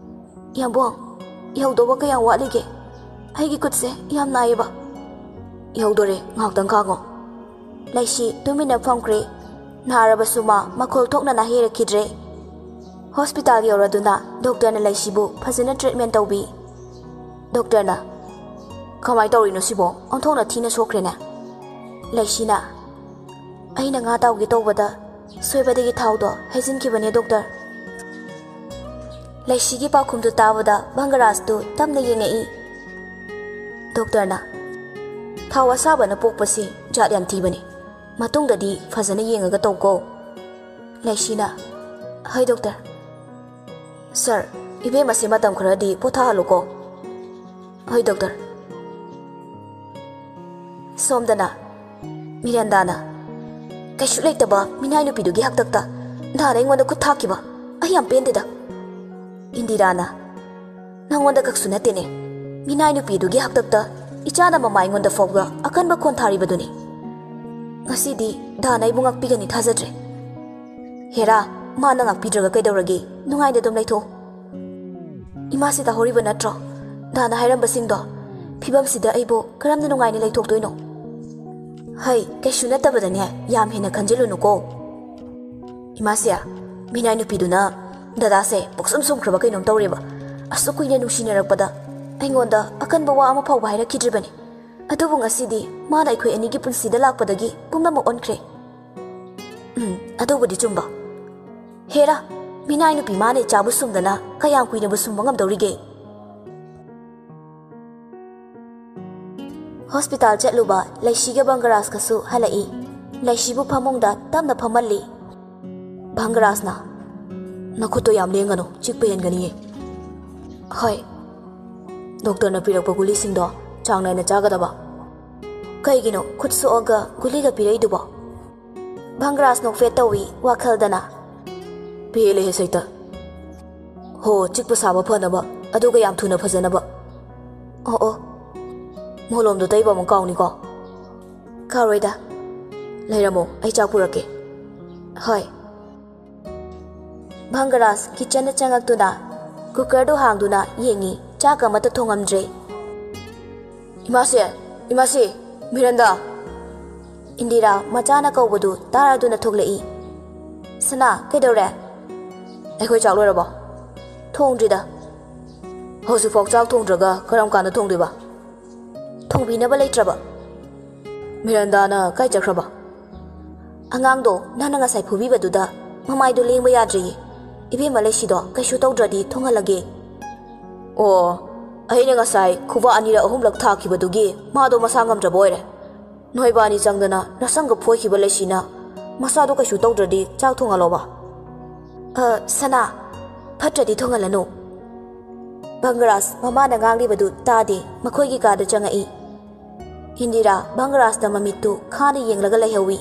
"ꯌꯥꯝꯕꯣꯡ, ꯌꯧꯗꯧꯕ ꯀꯌꯥꯝ ꯋꯥꯠꯂꯤꯒꯦ? ꯑꯩꯒꯤ ꯈꯨꯠꯁꯦ ꯌꯥꯝ ꯅꯥꯏꯌꯦꯕ꯫" "ꯌꯧꯗꯣꯔꯦ, ꯉꯥꯏꯍꯥꯛꯇꯪ ꯈꯥꯡꯉꯣ꯫" ꯂꯩꯁꯤ ꯇꯨꯃꯤꯟꯅ ꯐꯝꯈ꯭ꯔꯦ꯫ ꯅꯥꯔꯕꯁꯨ ꯃꯥ ꯃꯈꯣꯜ ꯊꯣꯛꯅ ꯅꯥꯍꯩꯔꯛꯈꯤꯗ꯭ꯔꯦ꯫ ꯍꯣꯁꯄꯤꯇꯥꯜ ꯌꯧꯔꯗꯨꯅ ꯗꯣꯛꯇꯔꯅ ꯂꯩꯁꯤꯕꯨ ꯐꯖꯅ ꯇ꯭ꯔꯤꯠꯃꯦꯟ ꯇꯧꯕꯤ꯫ ꯗꯣꯛꯇꯔꯅ, "ꯀꯃꯥꯏ ꯇꯧꯔꯤꯅꯣ ꯁꯤꯕꯣ? ꯑꯣꯟꯊꯣꯛꯅ ꯊꯤꯅ ꯁꯣꯛꯈ꯭ꯔꯦꯅꯦ꯫" ꯂꯩꯁꯤꯅ, "ꯑꯩꯅ ꯉꯥ ꯇꯥꯎꯒꯦ ꯇꯧꯕꯗ ꯁꯣꯏꯕꯗꯒꯤ ꯊꯥꯎꯗꯣ ꯍꯩꯖꯤꯟꯈꯤꯕꯅꯦ ꯗꯣꯛꯇꯔ꯫" ꯂꯩꯁꯤꯒꯤ ꯄꯥꯎꯈꯨꯝꯗꯨ ꯇꯥꯕꯗ ꯚꯪꯒꯔꯥꯖꯇꯨ ꯇꯞꯅ ꯌꯦꯡꯉꯛꯏ꯫ ꯗꯣꯛꯇꯔꯅ, "ꯊꯥꯎ ꯑꯁꯥꯕꯅ ꯄꯣꯛꯄꯁꯤ ꯖꯥꯠ ꯌꯥꯝ ꯊꯤꯕꯅꯤ꯫ ꯃꯇꯨꯡꯗꯗꯤ ꯐꯖꯅ ꯌꯦꯡꯉꯒ ꯇꯧꯀꯣ꯫" ꯂꯩꯁꯤꯅ, "ꯍꯣꯏ ꯗꯣꯛꯇꯔ꯫" "ꯁꯥꯔ, ꯏꯕꯦꯝꯃꯁꯦ ꯃꯇꯝ ꯈꯔꯗꯤ ꯄꯣꯊꯥꯍꯜꯂꯨꯀꯣ꯫" "ꯍꯣꯏ ꯗꯣꯛꯇꯔ꯫" ꯁꯣꯝꯗꯅ ꯃꯤꯔꯦꯟꯗꯥꯅ, "ꯀꯩꯁꯨ ꯂꯩꯇꯕ ꯃꯤꯅꯥꯏ ꯅꯨꯄꯤꯗꯨꯒꯤ ꯍꯥꯛꯇꯛꯇ ꯅꯍꯥꯟ ꯑꯩꯉꯣꯟꯗ ꯈꯨꯠ ꯊꯥꯛꯈꯤꯕ꯫ ꯑꯩ ꯌꯥꯝ ꯄꯦꯟꯗꯦꯗ꯫" ꯏꯟꯗꯤꯔꯥꯅ, "ꯅꯪꯉꯣꯟꯗ ꯈꯛꯁꯨ ꯅꯠꯇꯦꯅꯦ, ꯃꯤꯅꯥꯏ ꯅꯨꯄꯤꯗꯨꯒꯤ ꯍꯥꯛꯇꯛꯇ ꯏꯆꯥꯅ ꯃꯃꯥ ꯑꯩꯉꯣꯟꯗ ꯐꯥꯎꯕ ꯑꯀꯟꯕ ꯈꯣꯟ ꯊꯥꯔꯤꯕꯗꯨꯅꯤ꯫ ꯉꯁꯤꯗꯤ ꯗꯥꯅ ꯑꯩꯕꯨ ꯉꯥꯛꯄꯤꯒꯅꯤ ꯊꯥꯖꯗ꯭ꯔꯦ꯫ ꯍꯦꯔꯥ, ꯃꯥꯅ ꯉꯥꯛꯄꯤꯗ꯭ꯔꯒ ꯀꯩꯗꯧꯔꯒꯦ? ꯅꯨꯡꯉꯥꯏꯅ ꯑꯗꯨꯝ ꯂꯩꯊꯣꯛꯎ꯫" "ꯏꯃꯥꯁꯤ ꯇꯥꯍꯧꯔꯤꯕ ꯅꯠꯇ꯭ꯔꯣ? ꯗꯥꯅ ꯍꯥꯏꯔꯝꯕꯁꯤꯡꯗꯣ꯫ ꯐꯤꯕꯝꯁꯤꯗ ꯑꯩꯕꯨ ꯀꯔꯝꯅ ꯅꯨꯡꯉꯥꯏꯅ ꯂꯩꯊꯣꯛꯇꯣꯏꯅꯣ?" "ꯍꯩ, ꯀꯩꯁꯨ ꯅꯠꯇꯕꯗꯅꯦ ꯌꯥꯝ ꯍꯦꯟꯅ ꯈꯟꯖꯤꯜꯂꯨꯅꯨꯀꯣ꯫ ꯏꯃꯥꯁꯦ, ꯃꯤꯅꯥꯏ ꯅꯨꯄꯤꯗꯨꯅ ꯗꯗꯥꯁꯦ ꯄꯨꯛꯁꯨꯝ ꯁꯨꯝꯈ꯭ꯔꯕ ꯀꯩꯅꯣꯝ ꯇꯧꯔꯦꯕ꯫ ꯑꯁꯨꯛ ꯀꯨꯏꯅ ꯅꯨꯡꯁꯤꯅꯔꯛꯄꯗ ꯑꯩꯉꯣꯟꯗ ꯑꯀꯟꯕ ꯋꯥ ꯑꯃ ꯐꯥꯎꯕ ꯍꯥꯏꯔꯛꯈꯤꯗ꯭ꯔꯤꯕꯅꯤ꯫ ꯑꯗꯨꯕꯨ ꯉꯁꯤꯗꯤ ꯃꯥꯅ ꯑꯩꯈꯣꯏ ꯑꯅꯤꯒꯤ ꯄꯨꯟꯁꯤꯗ ꯂꯥꯛꯄꯗꯒꯤ ꯄꯨꯝꯅꯃꯛ ꯑꯣꯟꯈ꯭ꯔꯦ꯫" "ꯎꯝ, ꯑꯗꯨꯕꯨꯗꯤ ꯆꯨꯝꯕ꯫ ꯍꯦꯔꯥ, ꯃꯤꯅꯥꯏ ꯅꯨꯄꯤ ꯃꯥꯅ ꯏꯆꯥꯕꯨ ꯁꯨꯝꯗꯅ ꯀꯌꯥꯝ ꯀꯨꯏꯅꯕꯨ ꯁꯨꯝꯕ ꯉꯝꯗꯧꯔꯤꯒꯦ?" ꯍꯣꯁꯄꯤꯇꯥꯜ ꯆꯠꯂꯨꯕ ꯂꯩꯁꯤꯒ ꯚꯪꯒꯔꯥꯖꯀꯁꯨ ꯍꯜꯂꯛꯏ꯫ ꯂꯩꯁꯤꯕꯨ ꯐꯃꯨꯡꯗ ꯇꯞꯅ ꯐꯝꯍꯜꯂꯤ꯫ ꯚꯪꯒꯔꯥꯖꯅ, "ꯅꯈꯨꯠꯇꯣ ꯌꯥꯝ ꯂꯦꯡꯒꯅꯨ, ꯆꯤꯛꯄ ꯍꯦꯟꯒꯅꯤꯌꯦ꯫" "ꯍꯣꯏ꯫" "ꯗꯣꯛꯇꯔꯅ ꯄꯤꯔꯛꯄ ꯒꯨꯂꯤꯁꯤꯡꯗꯣ ꯆꯥꯡ ꯅꯥꯏꯅ ꯆꯥꯒꯗꯕ꯫" "ꯀꯩꯒꯤꯅꯣ ꯈꯨꯠ ꯁꯣꯛꯑꯒ ꯒꯨꯂꯤꯒ ꯄꯤꯔꯛꯏꯗꯨꯕꯣ?" ꯚꯪꯒꯔꯥꯖ ꯅꯣꯛꯐꯦꯠ ꯇꯧꯏ ꯋꯥꯈꯜꯗꯅ꯫ "ꯄꯦꯜꯂꯦꯍꯦ ꯁꯩꯇ꯫ ꯍꯣ, ꯆꯤꯛꯄ ꯁꯥꯕ ꯐꯅꯕ, ꯑꯗꯨꯒ ꯌꯥꯝ ꯊꯨꯅ ꯐꯖꯅꯕ꯫ ꯑꯣ, ꯑꯣ, ꯃꯣꯂꯣꯝꯗꯣ ꯇꯩꯕ ꯑꯃꯨꯛ ꯀꯥꯎꯅꯤꯀꯣ꯫" ꯀꯥꯎꯔꯣꯏꯗ꯫ ꯂꯩꯔꯝꯃꯣ, ꯑꯩ ꯆꯥꯛ ꯄꯨꯔꯛꯀꯦ꯫ ꯍꯣꯏ꯫ ꯚꯪꯒꯔꯥꯖ ꯀꯤꯆꯟꯗ ꯆꯪꯉꯛꯇꯨꯅ ꯀꯨꯀꯔꯗꯨ ꯍꯥꯡꯗꯨꯅ ꯌꯦꯡꯉꯤ, ꯆꯥꯛ ꯑꯃꯠꯇ ꯊꯣꯡꯉꯝꯗ꯭ꯔꯦ꯫ "ꯏꯃꯥꯁꯦ, ꯏꯃꯥꯁꯦ, ꯃꯤꯔꯟꯗꯥ!" ꯏꯟꯗꯤꯔꯥ ꯃꯆꯥꯅ ꯀꯧꯕꯗꯨ ꯇꯥꯔꯗꯨꯅ ꯊꯣꯛꯂꯛꯏ꯫ "ꯁꯅꯥ, ꯀꯩꯗꯧꯔꯦ?" "ꯑꯩꯈꯣꯏ ꯆꯥꯛ ꯂꯣꯏꯔꯕꯣ?" "ꯊꯣꯡꯗ꯭ꯔꯤꯗ꯫" "ꯍꯧꯖꯤꯛꯐꯥꯎ ꯆꯥꯛ ꯊꯣꯡꯗ꯭ꯔꯒ ꯀꯔꯝ ꯀꯥꯟꯗ ꯊꯣꯡꯗꯣꯏꯕ?" "ꯊꯣꯡꯕꯤꯅꯕ ꯂꯩꯇ꯭ꯔꯕ꯫" "ꯃꯤꯔꯟꯗꯥꯅ ꯀꯥꯏ ꯆꯠꯈ꯭ꯔꯕ?" "ꯑꯉꯥꯡꯗꯣ ꯅꯪꯅ ꯉꯁꯥꯏ ꯐꯨꯕꯤꯕꯗꯨꯗ ꯃꯃꯥꯏꯗꯣ ꯂꯦꯡꯕ ꯌꯥꯗ꯭ꯔꯦꯌꯦ꯫ ꯏꯕꯦꯝꯃ ꯂꯩꯁꯤꯗꯣ ꯀꯩꯁꯨ ꯇꯧꯗ꯭ꯔꯗꯤ ꯊꯣꯡꯍꯜꯂꯒꯦ꯫" "ꯑꯣ, ꯑꯩꯅ ꯉꯁꯥꯏ ꯈꯨꯕꯥꯛ ꯑꯅꯤꯔꯛ ꯑꯍꯨꯝꯂꯛ ꯊꯥꯈꯤꯕꯗꯨꯒꯤ ꯃꯥꯗꯣ ꯃꯁꯥ ꯉꯝꯗ꯭ꯔꯕ ꯑꯣꯏꯔꯦ꯫ ꯅꯣꯏꯕꯥꯅꯤ ꯆꯪꯗꯅ ꯅꯁꯪꯒ ꯐꯣꯏꯈꯤꯕ ꯂꯩꯁꯤꯅ ꯃꯁꯥꯗꯣ ꯀꯩꯁꯨ ꯇꯧꯗ꯭ꯔꯗꯤ ꯆꯥꯛ ꯊꯣꯡꯍꯜꯂꯣꯕ꯫" "ꯑ, ꯁꯅꯥ, ꯐꯠꯇ꯭ꯔꯗꯤ ꯊꯣꯡꯍꯜꯂꯅꯨ꯫" ꯚꯪꯒꯔꯥꯖ ꯃꯃꯥꯅ ꯉꯥꯡꯂꯤꯕꯗꯨ ꯇꯥꯗꯦ, ꯃꯈꯣꯏꯒꯤ ꯀꯥꯗ ꯆꯪꯉꯛꯏ꯫ ꯏꯟꯗꯤꯔꯥ ꯚꯪꯒꯔꯥꯖꯇ ꯃꯃꯤꯠꯇꯨ ꯈꯥꯅ ꯌꯦꯡꯂꯒ ꯂꯩꯍꯧꯏ꯫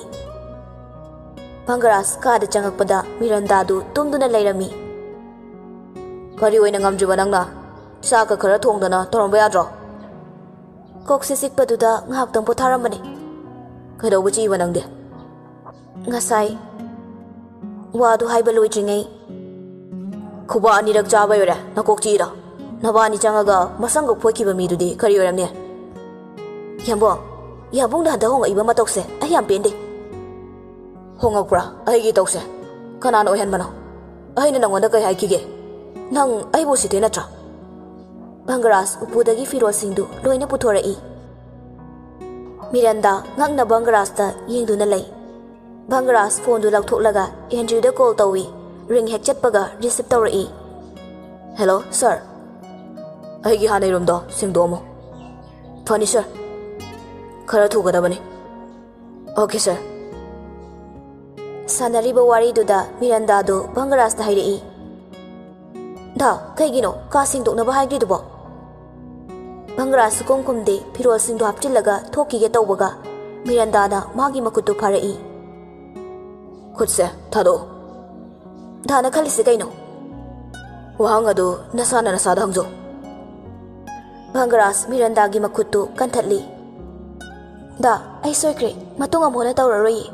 ꯚꯪꯒꯔꯥꯖ ꯀꯥꯗ ꯆꯪꯉꯛꯄꯗ ꯃꯤꯔꯟꯗꯥꯗꯨ ꯇꯨꯝꯗꯨꯅ ꯂꯩꯔꯝꯃꯤ꯫ "ꯀꯔꯤ ꯑꯣꯏꯅ ꯉꯝꯗ꯭ꯔꯤꯕ ꯅꯪꯅ? ꯆꯥꯛꯀ ꯈꯔ ꯊꯣꯡꯗꯅ ꯇꯧꯔꯝꯕ ꯌꯥꯗ꯭ꯔꯣ?" "ꯀꯣꯛꯁꯦ ꯆꯤꯛꯄꯗꯨꯗ ꯉꯥꯏꯍꯥꯛꯇꯪ ꯄꯣꯊꯥꯔꯝꯕꯅꯦ꯫" "ꯀꯩꯗꯧꯕ ꯆꯤꯛꯏꯕ ꯅꯪꯗꯤ?" "ꯉꯁꯥꯏ ꯋꯥꯗꯨ ꯍꯥꯏꯕ ꯂꯣꯏꯗ꯭ꯔꯤꯉꯩ꯫" "ꯈꯨꯕꯥꯛ ꯑꯅꯤꯔꯛ ꯆꯥꯕꯩ ꯑꯣꯏꯔꯦ ꯅꯀꯣꯛ ꯆꯤꯛꯏꯗꯣ꯫ ꯅꯕꯥꯅꯤ ꯆꯪꯉꯒ ꯃꯁꯪꯒ ꯐꯣꯏꯈꯤꯕ ꯃꯤꯗꯨꯗꯤ ꯀꯔꯤ ꯑꯣꯏꯔꯝꯅꯤ?" "ꯌꯥꯝꯕꯨꯡ, ꯌꯥꯝꯕꯨꯡꯅ ꯍꯟꯗꯛ ꯍꯣꯡꯉꯛꯏꯕ ꯃꯇꯧꯁꯦ ꯑꯩ ꯌꯥꯝ ꯄꯦꯟꯗꯦ꯫" "ꯍꯣꯡꯉꯛꯄ꯭ꯔꯥ ꯑꯩꯒꯤ ꯏꯇꯧꯁꯦ? ꯀꯅꯥꯅ ꯑꯣꯏꯍꯟꯕꯅꯣ? ꯑꯩꯅ ꯅꯪꯉꯣꯟꯗ ꯀꯩ ꯍꯥꯏꯈꯤꯒꯦ? ꯅꯪ ꯑꯩꯕꯨ ꯎꯁꯤꯠꯇꯦ ꯅꯠꯇ꯭ꯔꯥ?" ꯚꯪꯒꯔꯥꯖ ꯎꯄꯨꯗꯒꯤ ꯐꯤꯔꯣꯜꯁꯤꯡꯗꯨ ꯂꯣꯏꯅ ꯄꯨꯊꯣꯔꯛꯏ꯫ ꯃꯤꯔꯟꯗꯥ ꯉꯛꯅ ꯚꯪꯒꯔꯥꯖꯇ ꯌꯦꯡꯗꯨꯅ ꯂꯩ꯫ ꯚꯪꯒꯔꯥꯖ ꯐꯣꯟꯗꯨ ꯂꯧꯊꯣꯛꯂꯒ ꯑꯦꯟꯗ꯭ꯔꯤꯌꯨꯗ ꯀꯣꯜ ꯇꯧꯏ꯫ ꯔꯤꯡ ꯍꯦꯛ ꯆꯠꯄꯒ ꯔꯤꯁꯤꯞ ꯇꯧꯔꯛꯏ꯫ "ꯍꯦꯜꯂꯣ, ꯁꯥꯔ꯫ ꯑꯩꯒꯤ ꯍꯥꯟꯅꯩ ꯔꯨꯝꯗꯣ ꯁꯦꯡꯗꯣꯛꯑꯝꯃꯣ꯫" "ꯐꯅꯤ, ꯁꯥꯔ꯫ ꯈꯔ ꯊꯨꯒꯗꯕꯅꯤ꯫" "ꯑꯣꯀꯦ, ꯁꯥꯔ꯫" ꯁꯥꯟꯅꯔꯤꯕ ꯋꯥꯔꯤꯗꯨꯗ ꯃꯤꯔꯟꯗꯥꯗꯨ ꯚꯪꯒꯔꯥꯖꯇ ꯍꯥꯏꯔꯛꯏ꯫ "ꯗꯥ, ꯀꯩꯒꯤꯅꯣ ꯀꯥ ꯁꯦꯡꯗꯣꯛꯅꯕ ꯍꯥꯏꯗ꯭ꯔꯤꯗꯨꯕꯣ?" ꯚꯪꯒꯔꯥꯖ ꯁꯨꯀꯨꯝ ꯈꯨꯝꯗꯦ, ꯐꯤꯔꯣꯜꯁꯤꯡꯗꯨ ꯍꯥꯞꯆꯤꯜꯂꯒ ꯊꯣꯛꯈꯤꯒꯦ ꯇꯧꯕꯒ ꯃꯤꯔꯟꯗꯥꯅ ꯃꯥꯒꯤ ꯃꯈꯨꯠꯇꯨ ꯐꯥꯔꯛꯏ꯫ "ꯈꯨꯠꯁꯦ ꯊꯥꯗꯣꯛꯑꯣ꯫" "ꯗꯥꯅ ꯈꯜꯂꯤꯁꯤ ꯀꯩꯅꯣ?" "ꯋꯥꯍꯪ ꯑꯗꯨ ꯅꯁꯥꯅ ꯅꯁꯥꯗ ꯍꯪꯖꯧ꯫" ꯚꯪꯒꯔꯥꯖ ꯃꯤꯔꯟꯗꯥꯒꯤ ꯃꯈꯨꯠꯇꯨ ꯀꯟꯊꯠꯂꯤ꯫ "ꯗꯥ, ꯑꯩ ꯁꯣꯏꯈ꯭ꯔꯦ, ꯃꯇꯨꯡ ꯑꯃꯨꯛ ꯍꯟꯅ ꯇꯧꯔꯔꯣꯏꯌꯦ꯫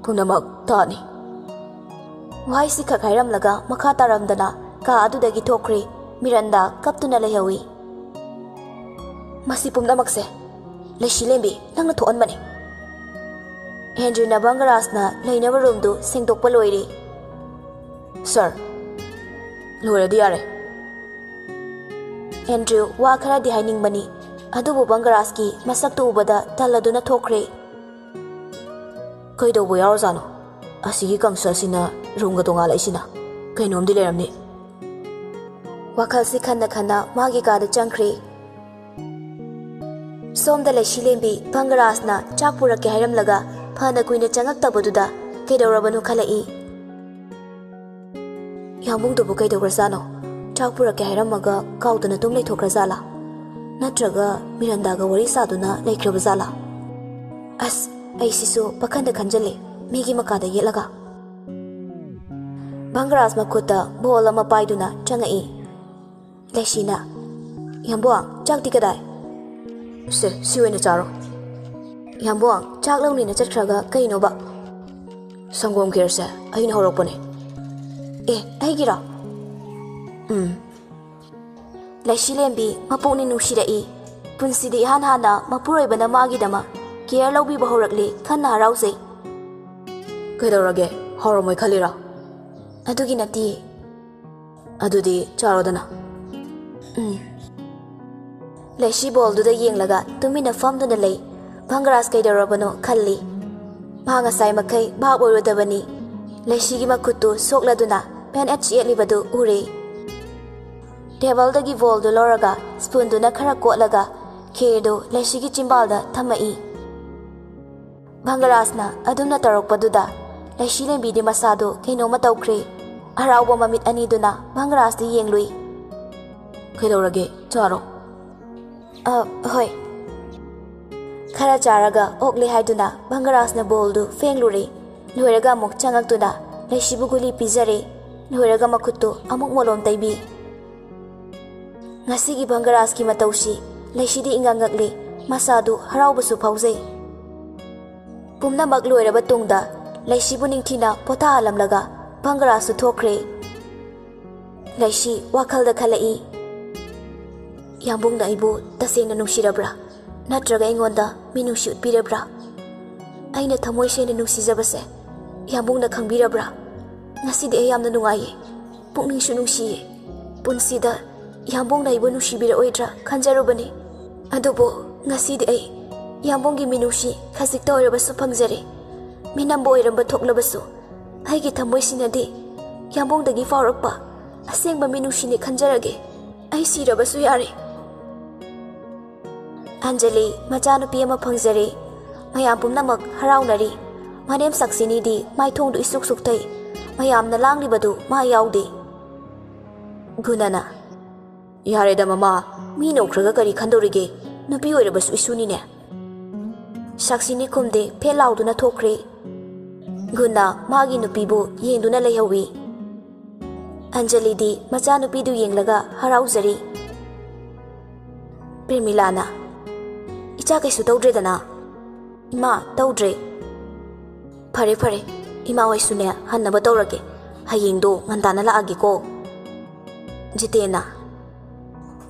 ꯄꯨꯝꯅꯃꯛ ꯇꯥꯅꯤ꯫" ꯋꯥꯍꯩꯁꯤ ꯈꯛ ꯍꯥꯏꯔꯝꯂꯒ ꯃꯈꯥ ꯇꯥꯔꯝꯗꯅ ꯀꯥ ꯑꯗꯨꯗꯒꯤ ꯊꯣꯛꯈ꯭ꯔꯦ ꯃꯤꯔꯟꯗꯥ꯫ ꯀꯞꯇꯨꯅ ꯂꯩꯍꯧꯏ꯫ "ꯃꯁꯤ ꯄꯨꯝꯅꯃꯛꯁꯦ ꯂꯩꯁꯤꯂꯦꯝꯕꯤ ꯅꯪꯅ ꯊꯣꯛꯍꯟꯕꯅꯤ꯫" ꯑꯦꯟꯗ꯭ꯔꯤꯅ ꯚꯪꯒꯔꯥꯖꯅ ꯂꯩꯅꯕ ꯔꯨꯝꯗꯨ ꯁꯦꯡꯗꯣꯛꯄ ꯂꯣꯏꯔꯦ꯫ "ꯁꯥꯔ, ꯂꯣꯏꯔꯗꯤ ꯌꯥꯔꯦ꯫" ꯑꯦꯟꯗ꯭ꯔꯤꯌꯨ ꯋꯥ ꯈꯔꯗꯤ ꯍꯥꯏꯅꯤꯡꯕꯅꯤ, ꯑꯗꯨꯕꯨ ꯚꯪꯒꯔꯥꯖꯀꯤ ꯃꯁꯛꯇꯨ ꯎꯕꯗ ꯇꯜꯂꯗꯨꯅ ꯊꯣꯛꯈ꯭ꯔꯦ꯫ "ꯀꯩꯗꯧꯕ ꯌꯥꯎꯔꯖꯥꯠꯅꯣ? ꯑꯁꯤꯒꯤ ꯀꯥꯡꯁ ꯑꯁꯤꯅ ꯔꯨꯝꯒ ꯇꯣꯉꯥꯜꯂꯛꯏꯁꯤꯅ? ꯀꯩꯅꯣꯝꯗꯤ ꯂꯩꯔꯝꯅꯤ꯫" ꯋꯥꯈꯜꯁꯤ ꯈꯟꯅ ꯈꯟꯅ ꯃꯥꯒꯤ ꯀꯥꯗ ꯆꯪꯈ꯭ꯔꯦ꯫ ꯁꯣꯝꯗ ꯂꯩꯁꯤꯂꯦꯝꯕꯤ ꯚꯪꯒꯔꯥꯖꯅ ꯆꯥꯛ ꯄꯨꯔꯛꯀꯦ ꯍꯥꯏꯔꯝꯂꯒ ꯐꯅ ꯀꯨꯏꯅ ꯆꯪꯉꯛꯇꯕꯗꯨꯗ ꯀꯩꯗꯧꯔꯕꯅꯣ ꯈꯜꯂꯛꯏ꯫ "ꯌꯥꯝꯕꯨꯡꯗꯨꯕꯨ ꯀꯩꯗꯧꯈ꯭ꯔꯖꯥꯠꯅꯣ? ꯆꯥꯛ ꯄꯨꯔꯛꯀꯦ ꯍꯥꯏꯔꯝꯃꯒ ꯀꯥꯎꯗꯅ ꯑꯗꯨꯝ ꯂꯩꯊꯣꯛꯈ꯭ꯔꯖꯥꯠꯂꯥ? ꯅꯠꯇ꯭ꯔꯒ ꯃꯤꯔꯟꯗꯥꯒ ꯋꯥꯔꯤ ꯁꯥꯗꯨꯅ ꯂꯩꯈ꯭ꯔꯕꯖꯥꯠꯂꯥ? ꯑꯁ, ꯑꯩꯁꯤꯁꯨ ꯄꯥꯈꯟꯗ ꯈꯟꯖꯜꯂꯦ, ꯃꯤꯒꯤ ꯃꯀꯥꯗ ꯌꯦꯠꯂꯒ꯫" ꯚꯪꯒꯔꯥꯖ ꯃꯈꯨꯠꯇ ꯕꯣꯜ ꯑꯃ ꯄꯥꯏꯗꯨꯅ ꯆꯪꯉꯛꯏ꯫ ꯂꯩꯁꯤꯅ, "ꯌꯥꯝꯕꯨꯡ, ꯆꯥꯛꯇꯤ ꯀꯗꯥꯏ?" "ꯁꯦ, ꯁꯤ ꯑꯣꯏꯅ ꯆꯥꯔꯣ꯫" "ꯌꯥꯝꯕꯨꯡ, ꯆꯥꯛ ꯂꯧꯅꯤꯅ ꯆꯠꯈ꯭ꯔꯒ ꯀꯩꯅꯣꯕ?" "ꯁꯪꯒꯣꯝ ꯈꯦꯔꯁꯦ ꯑꯩꯅ ꯍꯧꯔꯛꯄꯅꯦ꯫" "ꯑꯦ, ꯑꯩꯒꯤꯔꯣ?" "ꯎꯝ꯫" ꯂꯩꯁꯤꯂꯦꯝꯕꯤ ꯃꯄꯨꯛꯅꯤꯡ ꯅꯨꯡꯁꯤꯔꯛꯏ꯫ ꯄꯨꯟꯁꯤꯗꯤ ꯏꯍꯥꯟ ꯍꯥꯟꯅ ꯃꯄꯨꯔꯣꯏꯕꯅ ꯃꯥꯒꯤꯗꯃꯛ ꯀꯦꯌꯔ ꯂꯧꯕꯤꯕ ꯍꯧꯔꯛꯂꯦ ꯈꯟꯅ ꯍꯔꯥꯎꯖꯩ꯫ "ꯀꯩꯗꯧꯔꯒꯦ? ꯍꯥꯎꯔꯝꯃꯣꯏ ꯈꯜꯂꯤꯔꯣ?" "ꯑꯗꯨꯒꯤ ꯅꯠꯇꯦ꯫" "ꯑꯗꯨꯗꯤ ꯆꯥꯔꯣꯗꯅ꯫" "ꯎꯝ꯫" ꯂꯩꯁꯤ ꯕꯣꯜꯗꯨꯗ ꯌꯦꯡꯂꯒ ꯇꯨꯃꯤꯟꯅ ꯐꯝꯗꯨꯅ ꯂꯩ꯫ ꯚꯪꯒꯔꯥꯖ ꯀꯩꯗꯧꯔꯕꯅꯣ ꯈꯜꯂꯤ꯫ ꯃꯥ ꯉꯁꯥꯏ ꯃꯈꯩ ꯚꯥꯞ ꯑꯣꯏꯔꯨꯗꯕꯅꯤ꯫ ꯂꯩꯁꯤꯒꯤ ꯃꯈꯨꯠꯇꯨ ꯁꯣꯛꯂꯗꯨꯅ ꯕꯦꯟꯑꯦꯗ ꯌꯦꯠꯂꯤꯕꯗꯨ ꯎꯔꯦ꯫ ꯇꯦꯕꯜꯗꯒꯤ ꯕꯣꯜꯗꯨ ꯂꯧꯔꯒ ꯁ꯭ꯄꯨꯟꯗꯨꯅ ꯈꯔ ꯀꯣꯠꯂꯒ ꯈꯦꯔꯗꯨ ꯂꯩꯁꯤꯒꯤ ꯆꯤꯝꯕꯥꯜꯗ ꯊꯝꯃꯛꯏ꯫ ꯚꯪꯒꯔꯥꯖꯅ ꯑꯗꯨꯝꯅ ꯇꯧꯔꯛꯄꯗꯨꯗ ꯂꯩꯁꯤꯂꯦꯝꯕꯤꯗꯤ ꯃꯁꯥꯗꯨ ꯀꯩꯅꯣꯝꯃ ꯇꯧꯈ꯭ꯔꯦ꯫ ꯍꯔꯥꯎꯕ ꯃꯃꯤꯠ ꯑꯅꯤꯗꯨꯅ ꯚꯪꯒꯔꯥꯖꯇ ꯌꯦꯡꯂꯨꯏ꯫ "ꯀꯩꯗꯧꯔꯒꯦ? ꯆꯥꯔꯣ꯫" "ꯑ, ꯍꯣꯏ꯫" ꯈꯔ ꯆꯥꯔꯒ ꯑꯣꯛꯂꯦ ꯍꯥꯏꯗꯨꯅ ꯚꯪꯒꯔꯥꯖꯅ ꯕꯣꯜꯗꯨ ꯐꯦꯡꯂꯨꯔꯦ꯫ ꯂꯣꯏꯔꯒ ꯑꯃꯨꯛ ꯆꯪꯉꯛꯇꯨꯅ ꯂꯩꯁꯤꯕꯨ ꯒꯨꯂꯤ ꯄꯤꯖꯔꯦ꯫ ꯂꯣꯏꯔꯒ ꯃꯈꯨꯠꯇꯨ ꯑꯃꯨꯛ ꯃꯣꯂꯣꯝ ꯇꯩꯕꯤ꯫ ꯉꯁꯤꯒꯤ ꯚꯪꯒꯔꯥꯖꯀꯤ ꯃꯇꯧꯁꯤ ꯂꯩꯁꯤꯗꯤ ꯏꯉꯛ ꯉꯛꯂꯤ꯫ ꯃꯁꯥꯗꯨ ꯍꯔꯥꯎꯕꯁꯨ ꯐꯥꯎꯖꯩ꯫ ꯄꯨꯝꯅꯃꯛ ꯂꯣꯏꯔꯕ ꯇꯨꯡꯗ ꯂꯩꯁꯤꯕꯨ ꯅꯤꯡꯊꯤꯅ ꯄꯣꯊꯥꯍꯜꯂꯝꯂꯒ ꯕꯪꯒꯂꯥꯁꯨ ꯊꯣꯛꯈ꯭ꯔꯦ꯫ ꯂꯩꯁꯤ ꯋꯥꯈꯜꯗ ꯈꯜꯂꯛꯏ, "ꯌꯥꯝꯕꯨꯡꯅ ꯑꯩꯕꯨ ꯇꯁꯦꯡꯅ ꯅꯨꯡꯁꯤꯔꯕ꯭ꯔꯥ? ꯅꯠꯇ꯭ꯔꯒ ꯑꯩꯉꯣꯟꯗ ꯃꯤꯅꯨꯡꯁꯤ ꯎꯠꯄꯤꯔꯕ꯭ꯔꯥ? ꯑꯩꯅ ꯊꯃꯣꯏ ꯁꯦꯡꯅ ꯅꯨꯡꯁꯤꯖꯕꯁꯦ ꯌꯥꯝꯕꯨꯡꯅ ꯈꯪꯕꯤꯔꯕ꯭ꯔꯥ? ꯉꯁꯤꯗꯤ ꯑꯩ ꯌꯥꯝꯅ ꯅꯨꯡꯉꯥꯏꯌꯦ, ꯄꯨꯛꯅꯤꯡꯁꯨ ꯅꯨꯡꯁꯤꯌꯦ꯫ ꯄꯨꯟꯁꯤꯗ ꯌꯥꯝꯕꯨꯡꯅ ꯑꯩꯕꯨ ꯅꯨꯡꯁꯤꯕꯤꯔꯛꯑꯣꯏꯗ꯭ꯔꯥ ꯈꯟꯖꯔꯨꯕꯅꯤ꯫ ꯑꯗꯨꯕꯨ ꯉꯁꯤꯗꯤ ꯑꯩ ꯌꯥꯝꯕꯨꯡꯒꯤ ꯃꯤꯅꯨꯡꯁꯤ ꯈꯖꯤꯛꯇ ꯑꯣꯏꯔꯕꯁꯨ ꯐꯪꯖꯔꯦ꯫ ꯃꯤꯅꯝꯕ ꯑꯣꯏꯔꯝꯕ ꯊꯣꯛꯂꯕꯁꯨ, ꯑꯩꯒꯤ ꯊꯃꯣꯏꯁꯤꯅꯗꯤ ꯌꯥꯝꯕꯨꯡꯗꯒꯤ ꯐꯥꯎꯔꯛꯄ ꯑꯁꯦꯡꯕ ꯃꯤꯅꯨꯡꯁꯤꯅꯤ ꯈꯟꯖꯔꯒꯦ꯫ ꯑꯩ ꯁꯤꯔꯕꯁꯨ ꯌꯥꯔꯦ꯫" ꯑꯟꯖꯂꯤ ꯃꯆꯥꯅꯨꯄꯤ ꯑꯃ ꯐꯪꯖꯔꯦ꯫ ꯃꯌꯥꯝ ꯄꯨꯝꯅꯃꯛ ꯍꯔꯥꯎꯅꯔꯤ꯫ ꯃꯅꯦꯝ ꯁꯛꯁꯤꯅꯤꯗꯤ ꯃꯥꯏꯊꯣꯡꯗꯨ ꯏꯁꯨꯛ ꯁꯨꯛꯊꯩ꯫ ꯃꯌꯥꯝꯅ ꯂꯥꯡꯂꯤꯕꯗꯨ ꯃꯥ ꯌꯥꯎꯗꯦ꯫ ꯒꯨꯅꯅ, "ꯌꯥꯔꯦꯗ ꯃꯃꯥ, ꯃꯤ ꯅꯣꯛꯈ꯭ꯔꯒ ꯀꯔꯤ ꯈꯟꯗꯧꯔꯤꯒꯦ? ꯅꯨꯄꯤ ꯑꯣꯏꯔꯕꯁꯨ ꯏꯁꯨꯅꯤꯅꯦ꯫" ꯁꯛꯁꯤꯅꯤ ꯈꯨꯝꯗꯦ, ꯐꯦꯠ ꯂꯥꯎꯗꯨꯅ ꯊꯣꯛꯈ꯭ꯔꯦ꯫ ꯒꯨꯅ ꯃꯥꯒꯤ ꯅꯨꯄꯤꯕꯨ ꯌꯦꯡꯗꯨꯅ ꯂꯩꯍꯧꯏ꯫ ꯑꯟꯖꯂꯤꯗꯤ ꯃꯆꯥꯅꯨꯄꯤꯗꯨ ꯌꯦꯡꯂꯒ ꯍꯔꯥꯎꯖꯔꯤ꯫ ꯄ꯭ꯔꯦꯃꯤꯂꯥꯅ, "ꯏꯆꯥ ꯀꯩꯁꯨ ꯇꯧꯗ꯭ꯔꯦꯗꯅ?" "ꯏꯃꯥ, ꯇꯧꯗ꯭ꯔꯦ꯫" "ꯐꯔꯦ, ꯐꯔꯦ, ꯏꯃꯥ ꯍꯣꯏꯁꯨꯅꯦ ꯍꯟꯅꯕ ꯇꯧꯔꯒꯦ꯫ ꯍꯌꯦꯡꯗꯣ ꯉꯟꯇꯥꯅ ꯂꯥꯛꯑꯒꯦꯀꯣ꯫" ꯖꯤꯇꯦꯟꯅ,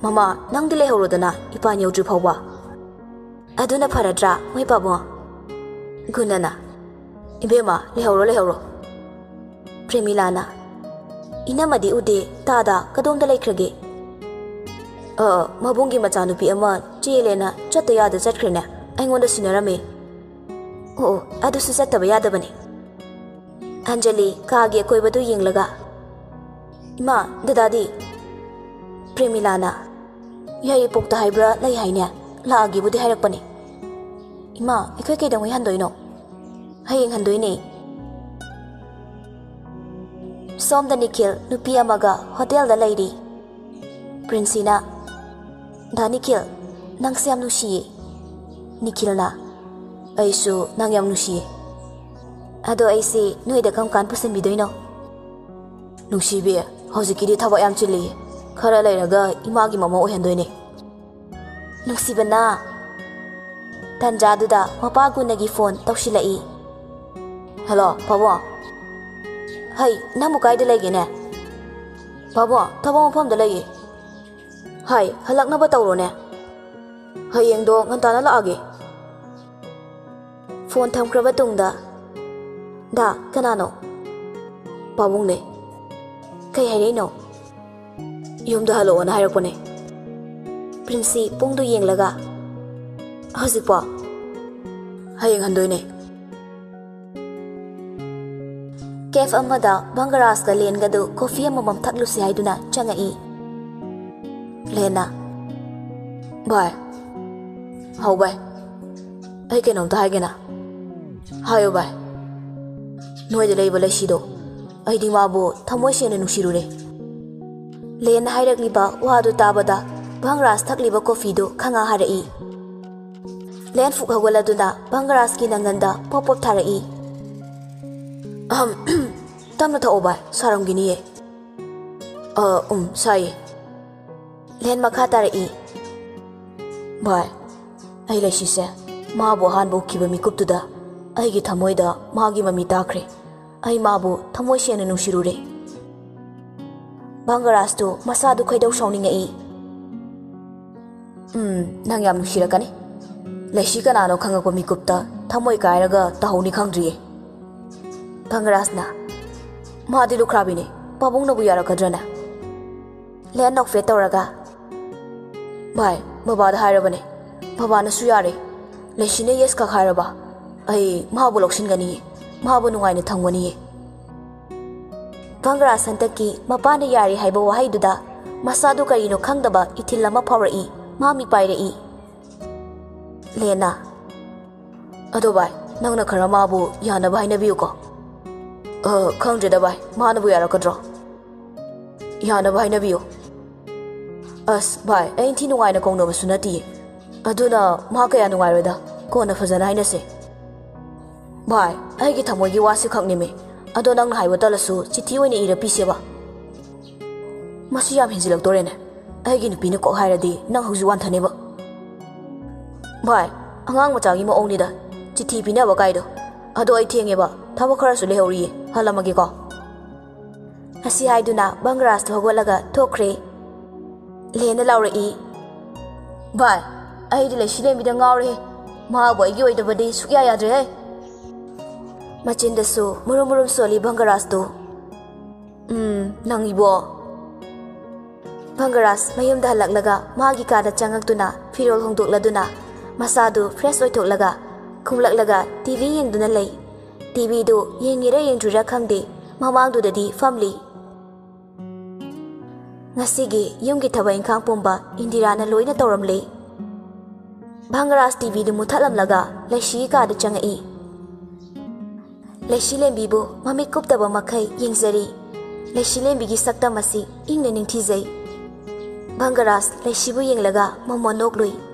"ꯃꯃꯥ, ꯅꯪꯗꯤ ꯂꯩꯍꯧꯔꯣꯗꯅ ꯏꯄꯥꯟ ꯌꯧꯗ꯭ꯔꯤ ꯐꯥꯎꯕ꯫" "ꯑꯗꯨꯅ ꯐꯔꯗ꯭ꯔꯥ, ꯃꯣꯏ ꯄꯥꯕꯨꯡ?" ꯒꯨꯅꯅ, "ꯏꯕꯦꯝꯃ, ꯂꯩꯍꯧꯔꯣ, ꯂꯩꯍꯧꯔꯣ꯫" ꯄ꯭ꯔꯦꯃꯤꯂꯥꯅ, "ꯏꯅꯝꯃꯗꯤ ꯎꯗꯦ, ꯇꯥꯗ ꯀꯗꯣꯝꯗ ꯂꯩꯈ꯭ꯔꯒꯦ?" "ꯑ, ꯃꯕꯨꯡꯒꯤ ꯃꯆꯥꯅꯨꯄꯤ ꯑꯃ ꯆꯦꯜꯂꯦꯅ ꯆꯠꯇ ꯌꯥꯗ ꯆꯠꯈ꯭ꯔꯦꯅꯦ, ꯑꯩꯉꯣꯟꯗ ꯁꯤꯟꯅꯔꯝꯃꯦ꯫" "ꯑꯣ, ꯑꯣ, ꯑꯗꯨꯁꯨ ꯆꯠꯇꯕ ꯌꯥꯗꯕꯅꯤ꯫" ꯑꯟꯖꯂꯤ ꯀꯥꯒꯤ ꯑꯀꯣꯏꯕꯗꯨ ꯌꯦꯡꯂꯒ, "ꯏꯃꯥ, ꯗꯗꯥꯗꯤ?" ꯄ꯭ꯔꯦꯃꯤꯂꯥꯅ, "ꯌꯥꯏꯔꯤꯄꯣꯛꯇ ꯍꯥꯏꯕ꯭ꯔꯥ ꯂꯩ ꯍꯥꯏꯅꯦ, ꯂꯥꯛꯑꯒꯦꯕꯨꯗꯤ ꯍꯥꯏꯔꯛꯄꯅꯦ꯫" "ꯏꯃꯥ, ꯑꯩꯈꯣꯏ ꯀꯩꯗꯧꯉꯩ ꯍꯟꯗꯣꯏꯅꯣ?" "ꯍꯌꯦꯡ ꯍꯟꯗꯣꯏꯅꯦ꯫" ꯁꯣꯝꯗ ꯅꯤꯈꯤꯜ ꯅꯨꯄꯤ ꯑꯃꯒ ꯍꯣꯇꯦꯜꯗ ꯂꯩꯔꯤ꯫ ꯄ꯭ꯔꯤꯟꯁꯤꯅ, "ꯗꯥ ꯅꯤꯈꯤꯜ, ꯅꯪꯁꯦ ꯌꯥꯝ ꯅꯨꯡꯁꯤꯌꯦ꯫" ꯅꯤꯈꯤꯜꯅ, "ꯑꯩꯁꯨ ꯅꯪ ꯌꯥꯝ ꯅꯨꯡꯁꯤꯌꯦ꯫ ꯑꯗꯣ ꯑꯩꯁꯦ ꯅꯣꯏꯗ ꯀꯔꯝ ꯀꯥꯟ ꯄꯨꯁꯤꯟꯕꯤꯗꯣꯏꯅꯣ?" "ꯅꯨꯡꯁꯤꯕꯤ, ꯍꯧꯖꯤꯛꯀꯤꯗꯤ ꯊꯕꯛ ꯌꯥꯝ ꯆꯤꯜꯂꯤ꯫ ꯈꯔ ꯂꯩꯔꯒ ꯏꯃꯥꯒꯤ ꯃꯃꯧ ꯑꯣꯏꯍꯟꯗꯣꯏꯅꯦ꯫" "ꯅꯨꯡꯁꯤꯕꯅ, ꯇꯟꯖꯥꯗꯨꯗ ꯃꯄꯥ ꯒꯨꯟꯅꯒꯤ ꯐꯣꯟ ꯇꯧꯁꯤꯜꯂꯛꯏ꯫ "ꯍꯦꯜꯂꯣ, ꯄꯥꯕꯨꯡ꯫ ꯍꯩ, ꯅꯪꯕꯨ ꯀꯥꯏꯗ ꯂꯩꯒꯦꯅꯦ?" "ꯄꯥꯕꯨꯡ, ꯊꯕꯛ ꯃꯐꯝꯗ ꯂꯩꯌꯦ꯫" "ꯍꯥꯏ, ꯍꯜꯂꯛꯅꯕ ꯇꯧꯔꯣꯅꯦ꯫ ꯍꯌꯦꯡꯗꯣ ꯉꯟꯇꯥꯅ ꯂꯥꯛꯑꯒꯦ꯫" ꯐꯣꯟ ꯊꯝꯈ꯭ꯔꯕ ꯇꯨꯡꯗ, "ꯗꯥ, ꯀꯅꯥꯅꯣ?" "ꯄꯥꯕꯨꯡꯅꯦ꯫" "ꯀꯩ ꯍꯥꯏꯔꯛꯏꯅꯣ?" "ꯌꯨꯝꯗ ꯍꯜꯂꯛꯑꯣꯅ ꯍꯥꯏꯔꯛꯄꯅꯦ꯫" ꯄ꯭ꯔꯤꯟꯁꯤ ꯄꯨꯡꯗꯨ ꯌꯦꯡꯂꯒ, "ꯍꯧꯖꯤꯛꯄꯣ?" "ꯍꯌꯦꯡ ꯍꯟꯗꯣꯏꯅꯦ꯫" ꯀꯦꯐ ꯑꯃꯗ ꯚꯪꯒꯔꯥꯖꯀ ꯂꯦꯟꯒꯗꯨ ꯀꯣꯐꯤ ꯑꯃꯃꯝ ꯊꯛꯂꯨꯁꯤ ꯍꯥꯏꯗꯨꯅ ꯆꯪꯉꯛꯏ꯫ ꯂꯦꯟꯅ, "ꯚꯥꯏ꯫" "ꯍꯥꯎ ꯚꯥꯏ, ꯑꯩ ꯀꯩꯅꯣꯝꯇ ꯍꯥꯏꯒꯦꯅ꯫" "ꯍꯥꯏꯌꯣ ꯚꯥꯏ꯫" "ꯅꯣꯏꯗ ꯂꯩꯕ ꯂꯩꯁꯤꯗꯣ, ꯑꯩꯗꯤ ꯃꯥꯕꯨ ꯊꯃꯣꯏ ꯁꯦꯡꯅ ꯅꯨꯡꯁꯤꯔꯨꯔꯦ꯫" ꯂꯦꯟꯅ ꯍꯥꯏꯔꯛꯂꯤꯕ ꯋꯥꯗꯨ ꯇꯥꯕꯗ ꯚꯪꯒꯔꯥꯖ ꯊꯛꯂꯤꯕ ꯀꯣꯐꯤꯗꯨ ꯈꯪꯉꯥ ꯍꯥꯔꯛꯏ꯫ ꯂꯦꯟ ꯐꯨꯛ ꯍꯧꯒꯠꯂꯗꯨꯅ ꯚꯪꯒꯔꯥꯖꯀꯤ ꯅꯪꯒꯟꯗ ꯄꯣꯞ ꯄꯣꯞ ꯊꯥꯔꯛꯏ꯫ "ꯑꯍꯝ, ꯇꯞꯅ ꯊꯛꯑꯣ ꯚꯥꯏ, ꯁꯥꯔꯝꯒꯤꯅꯤꯌꯦ꯫" "ꯑ, ꯎꯝ, ꯁꯥꯏꯌꯦ꯫" ꯂꯦꯟ ꯃꯈꯥ ꯇꯥꯔꯛꯏ꯫ "ꯚꯥꯏ, ꯑꯩ ꯂꯩꯁꯤꯁꯦ ꯃꯥꯕꯨ ꯑꯍꯥꯟꯕ ꯎꯈꯤꯕ ꯃꯤꯀꯨꯞꯇꯨꯗ ꯑꯩꯒꯤ ꯊꯃꯣꯏꯗ ꯃꯥꯒꯤ ꯃꯃꯤ ꯇꯥꯈ꯭ꯔꯦ꯫ ꯑꯩ ꯃꯥꯕꯨ ꯊꯃꯣꯏ ꯁꯦꯡꯅ ꯅꯨꯡꯁꯤꯔꯨꯔꯦ꯫" ꯚꯪꯒꯔꯥꯖꯇꯨ ꯃꯁꯥꯗꯨ ꯈꯣꯏꯗꯧ ꯁꯥꯎꯅꯤꯡꯉꯛꯏ꯫ "ꯎꯝ, ꯅꯪ ꯌꯥꯝ ꯅꯨꯡꯁꯤꯔꯛꯀꯅꯤ꯫ ꯂꯩꯁꯤ ꯀꯅꯥꯅꯣ ꯈꯪꯉꯛꯄ ꯃꯤꯀꯨꯞꯇ ꯊꯃꯣꯏ ꯀꯥꯏꯔꯒ ꯇꯧꯍꯧꯅꯤ ꯈꯪꯗ꯭ꯔꯤꯌꯦ꯫" ꯚꯪꯒꯔꯥꯖꯅ, "ꯃꯥꯗꯤ ꯂꯨꯈ꯭ꯔꯥꯕꯤꯅꯦ, ꯄꯥꯕꯨꯡꯅꯕꯨ ꯌꯥꯔꯛꯀꯗ꯭ꯔꯅꯦ?" ꯂꯦꯟ ꯅꯣꯛꯐꯦꯠ ꯇꯧꯔꯒ, "ꯚꯥꯏ, ꯕꯕꯥꯗ ꯍꯥꯏꯔꯕꯅꯦ꯫ ꯕꯕꯥꯅꯁꯨ ꯌꯥꯔꯦ꯫ ꯂꯩꯁꯤꯅ ꯌꯦꯁ ꯈꯛ ꯍꯥꯏꯔꯕ ꯑꯩ ꯃꯥꯕꯨ ꯂꯧꯁꯤꯟꯒꯅꯤꯌꯦ, ꯃꯥꯕꯨ ꯅꯨꯡꯉꯥꯏꯅ ꯊꯝꯒꯅꯤꯌꯦ꯫" ꯚꯪꯒꯔꯥꯖ ꯍꯟꯗꯛꯀꯤ ꯃꯄꯥꯅ ꯌꯥꯔꯦ ꯍꯥꯏꯕ ꯋꯥꯍꯩꯗꯨꯗ ꯃꯁꯥꯗꯨ ꯀꯔꯤꯅꯣ ꯈꯪꯗꯕ ꯏꯊꯤꯜ ꯑꯃ ꯐꯥꯎꯔꯛꯏ꯫ ꯃꯥ ꯃꯤꯄꯥꯏꯔꯛꯏ꯫ ꯂꯦꯟꯅ, "ꯑꯗꯣ ꯚꯥꯏ, ꯅꯪꯅ ꯈꯔ ꯃꯥꯕꯨ ꯌꯥꯅꯕ ꯍꯥꯏꯅꯕꯤꯌꯨꯀꯣ꯫" "ꯑ, ꯈꯪꯗ꯭ꯔꯦꯗ ꯚꯥꯏ, ꯃꯥꯅꯕꯨ ꯌꯥꯔꯛꯀꯗ꯭ꯔꯣ?" "ꯌꯥꯅꯕ ꯍꯥꯏꯅꯕꯤꯌꯨ꯫" "ꯑꯁ ꯚꯥꯏ, ꯑꯩ ꯏꯟꯊꯤ ꯅꯨꯡꯉꯥꯏꯅ ꯀꯧꯅꯕꯁꯨ ꯅꯠꯇꯤꯌꯦ꯫ ꯑꯗꯨꯅ ꯃꯥ ꯀꯌꯥ ꯅꯨꯡꯉꯥꯏꯔꯣꯏꯗ꯫ ꯀꯣꯟꯅ ꯐꯖꯅ ꯍꯥꯏꯅꯁꯦ꯫" "ꯚꯥꯏ, ꯑꯩꯒꯤ ꯊꯃꯣꯏꯒꯤ ꯋꯥꯁꯤ ꯈꯛꯅꯤꯃꯤ꯫ ꯑꯗꯣ ꯅꯪꯅ ꯍꯥꯏꯕ ꯇꯜꯂꯁꯨ ꯆꯤꯊꯤ ꯑꯣꯏꯅ ꯏꯔ ꯄꯤꯁꯦꯕ꯫" "ꯃꯁꯤ ꯌꯥꯝ ꯍꯦꯟꯖꯤꯜꯂꯛꯇꯣꯔꯦꯅꯦ꯫ ꯑꯩꯒꯤ ꯅꯨꯄꯤꯅ ꯀꯣꯛ ꯍꯥꯏꯔꯗꯤ ꯅꯪ ꯍꯧꯖꯤꯛ ꯋꯥꯟꯊꯅꯦꯕ꯫" "ꯚꯥꯏ, ꯑꯉꯥꯡ ꯃꯆꯥꯒꯤ ꯃꯑꯣꯡꯅꯤꯗ, ꯆꯤꯊꯤ ꯄꯤꯅꯕ ꯀꯥꯏꯗꯣ꯫ ꯑꯗꯣ ꯑꯩ ꯊꯦꯡꯉꯦꯕ, ꯊꯕꯛ ꯈꯔꯁꯨ ꯂꯩꯍꯧꯔꯤꯌꯦ, ꯍꯜꯂꯝꯃꯒꯦꯀꯣ꯫ ꯑꯁꯤ ꯍꯥꯏꯗꯨꯅ ꯕꯪꯒꯔꯥꯖꯇꯨ ꯍꯧꯒꯠꯂꯒ ꯊꯣꯛꯈ꯭ꯔꯦ꯫ ꯂꯦꯅ ꯂꯥꯎꯔꯛꯏ, "ꯚꯥꯏ, ꯑꯩꯗꯤ ꯂꯩꯁꯤꯂꯦꯝꯕꯤꯗ ꯉꯥꯎꯔꯦ꯫ ꯃꯥꯕꯨ ꯑꯩꯒꯤ ꯑꯣꯏꯗꯕꯗꯤ ꯁꯨꯛꯌꯥ ꯌꯥꯗ꯭ꯔꯦꯍꯦ!" ꯃꯆꯤꯟꯗꯁꯨ ꯃꯨꯔꯨꯝ ꯃꯨꯔꯨꯝ ꯁꯣꯜꯂꯤ ꯕꯪꯒꯔꯥꯖꯇꯨ꯫ "ꯎꯝ, ꯅꯪ ꯏꯕꯣ?" ꯕꯪꯒꯔꯥꯖ ꯃꯌꯨꯝꯗ ꯍꯜꯂꯛꯂꯒ ꯃꯥꯒꯤ ꯀꯥꯗ ꯆꯪꯉꯛꯇꯨꯅ ꯐꯤꯔꯣꯜ ꯍꯣꯡꯗꯣꯛꯂꯗꯨꯅ ꯃꯁꯥꯗꯨ ꯐ꯭ꯔꯦꯁ ꯑꯣꯏꯊꯣꯛꯂꯒ ꯈꯨꯝꯂꯛꯂꯒ ꯇꯤ ꯚꯤ ꯌꯦꯡꯗꯨꯅ ꯂꯩ꯫ ꯇꯤ ꯚꯤꯗꯨ ꯌꯦꯡꯉꯤꯔꯥ ꯌꯦꯡꯗ꯭ꯔꯤꯔꯥ ꯈꯪꯗꯦ, ꯃꯃꯥꯡꯗꯨꯗꯗꯤ ꯐꯝꯂꯤ꯫ ꯉꯁꯤꯒꯤ ꯌꯨꯝꯒꯤ ꯊꯕꯛ ꯏꯪꯈꯥꯡ ꯄꯨꯝꯕ ꯏꯟꯗꯤꯔꯥꯅ ꯂꯣꯏꯅ ꯇꯧꯔꯝꯂꯦ꯫ ꯚꯪꯒꯔꯥꯖ ꯇꯤ ꯚꯤꯗꯨ ꯃꯨꯊꯠꯂꯝꯂꯒ ꯂꯩꯁꯤꯒꯤ ꯀꯥꯗ ꯆꯪꯉꯛꯏ꯫ ꯂꯩꯁꯤꯂꯦꯝꯕꯤꯕꯨ ꯃꯃꯤꯠ ꯀꯨꯞꯇꯕ ꯃꯈꯩ ꯌꯦꯡꯖꯔꯤ꯫ ꯂꯩꯁꯤꯂꯦꯝꯕꯤꯒꯤ ꯁꯛꯇꯝ ꯑꯁꯤ ꯏꯪꯅ ꯅꯤꯡꯊꯤꯖꯩ꯫ ꯚꯪꯒꯔꯥꯖ ꯂꯩꯁꯤꯕꯨ ꯌꯦꯡꯂꯒ ꯃꯃꯣꯟ ꯅꯣꯛꯂꯨꯏ꯫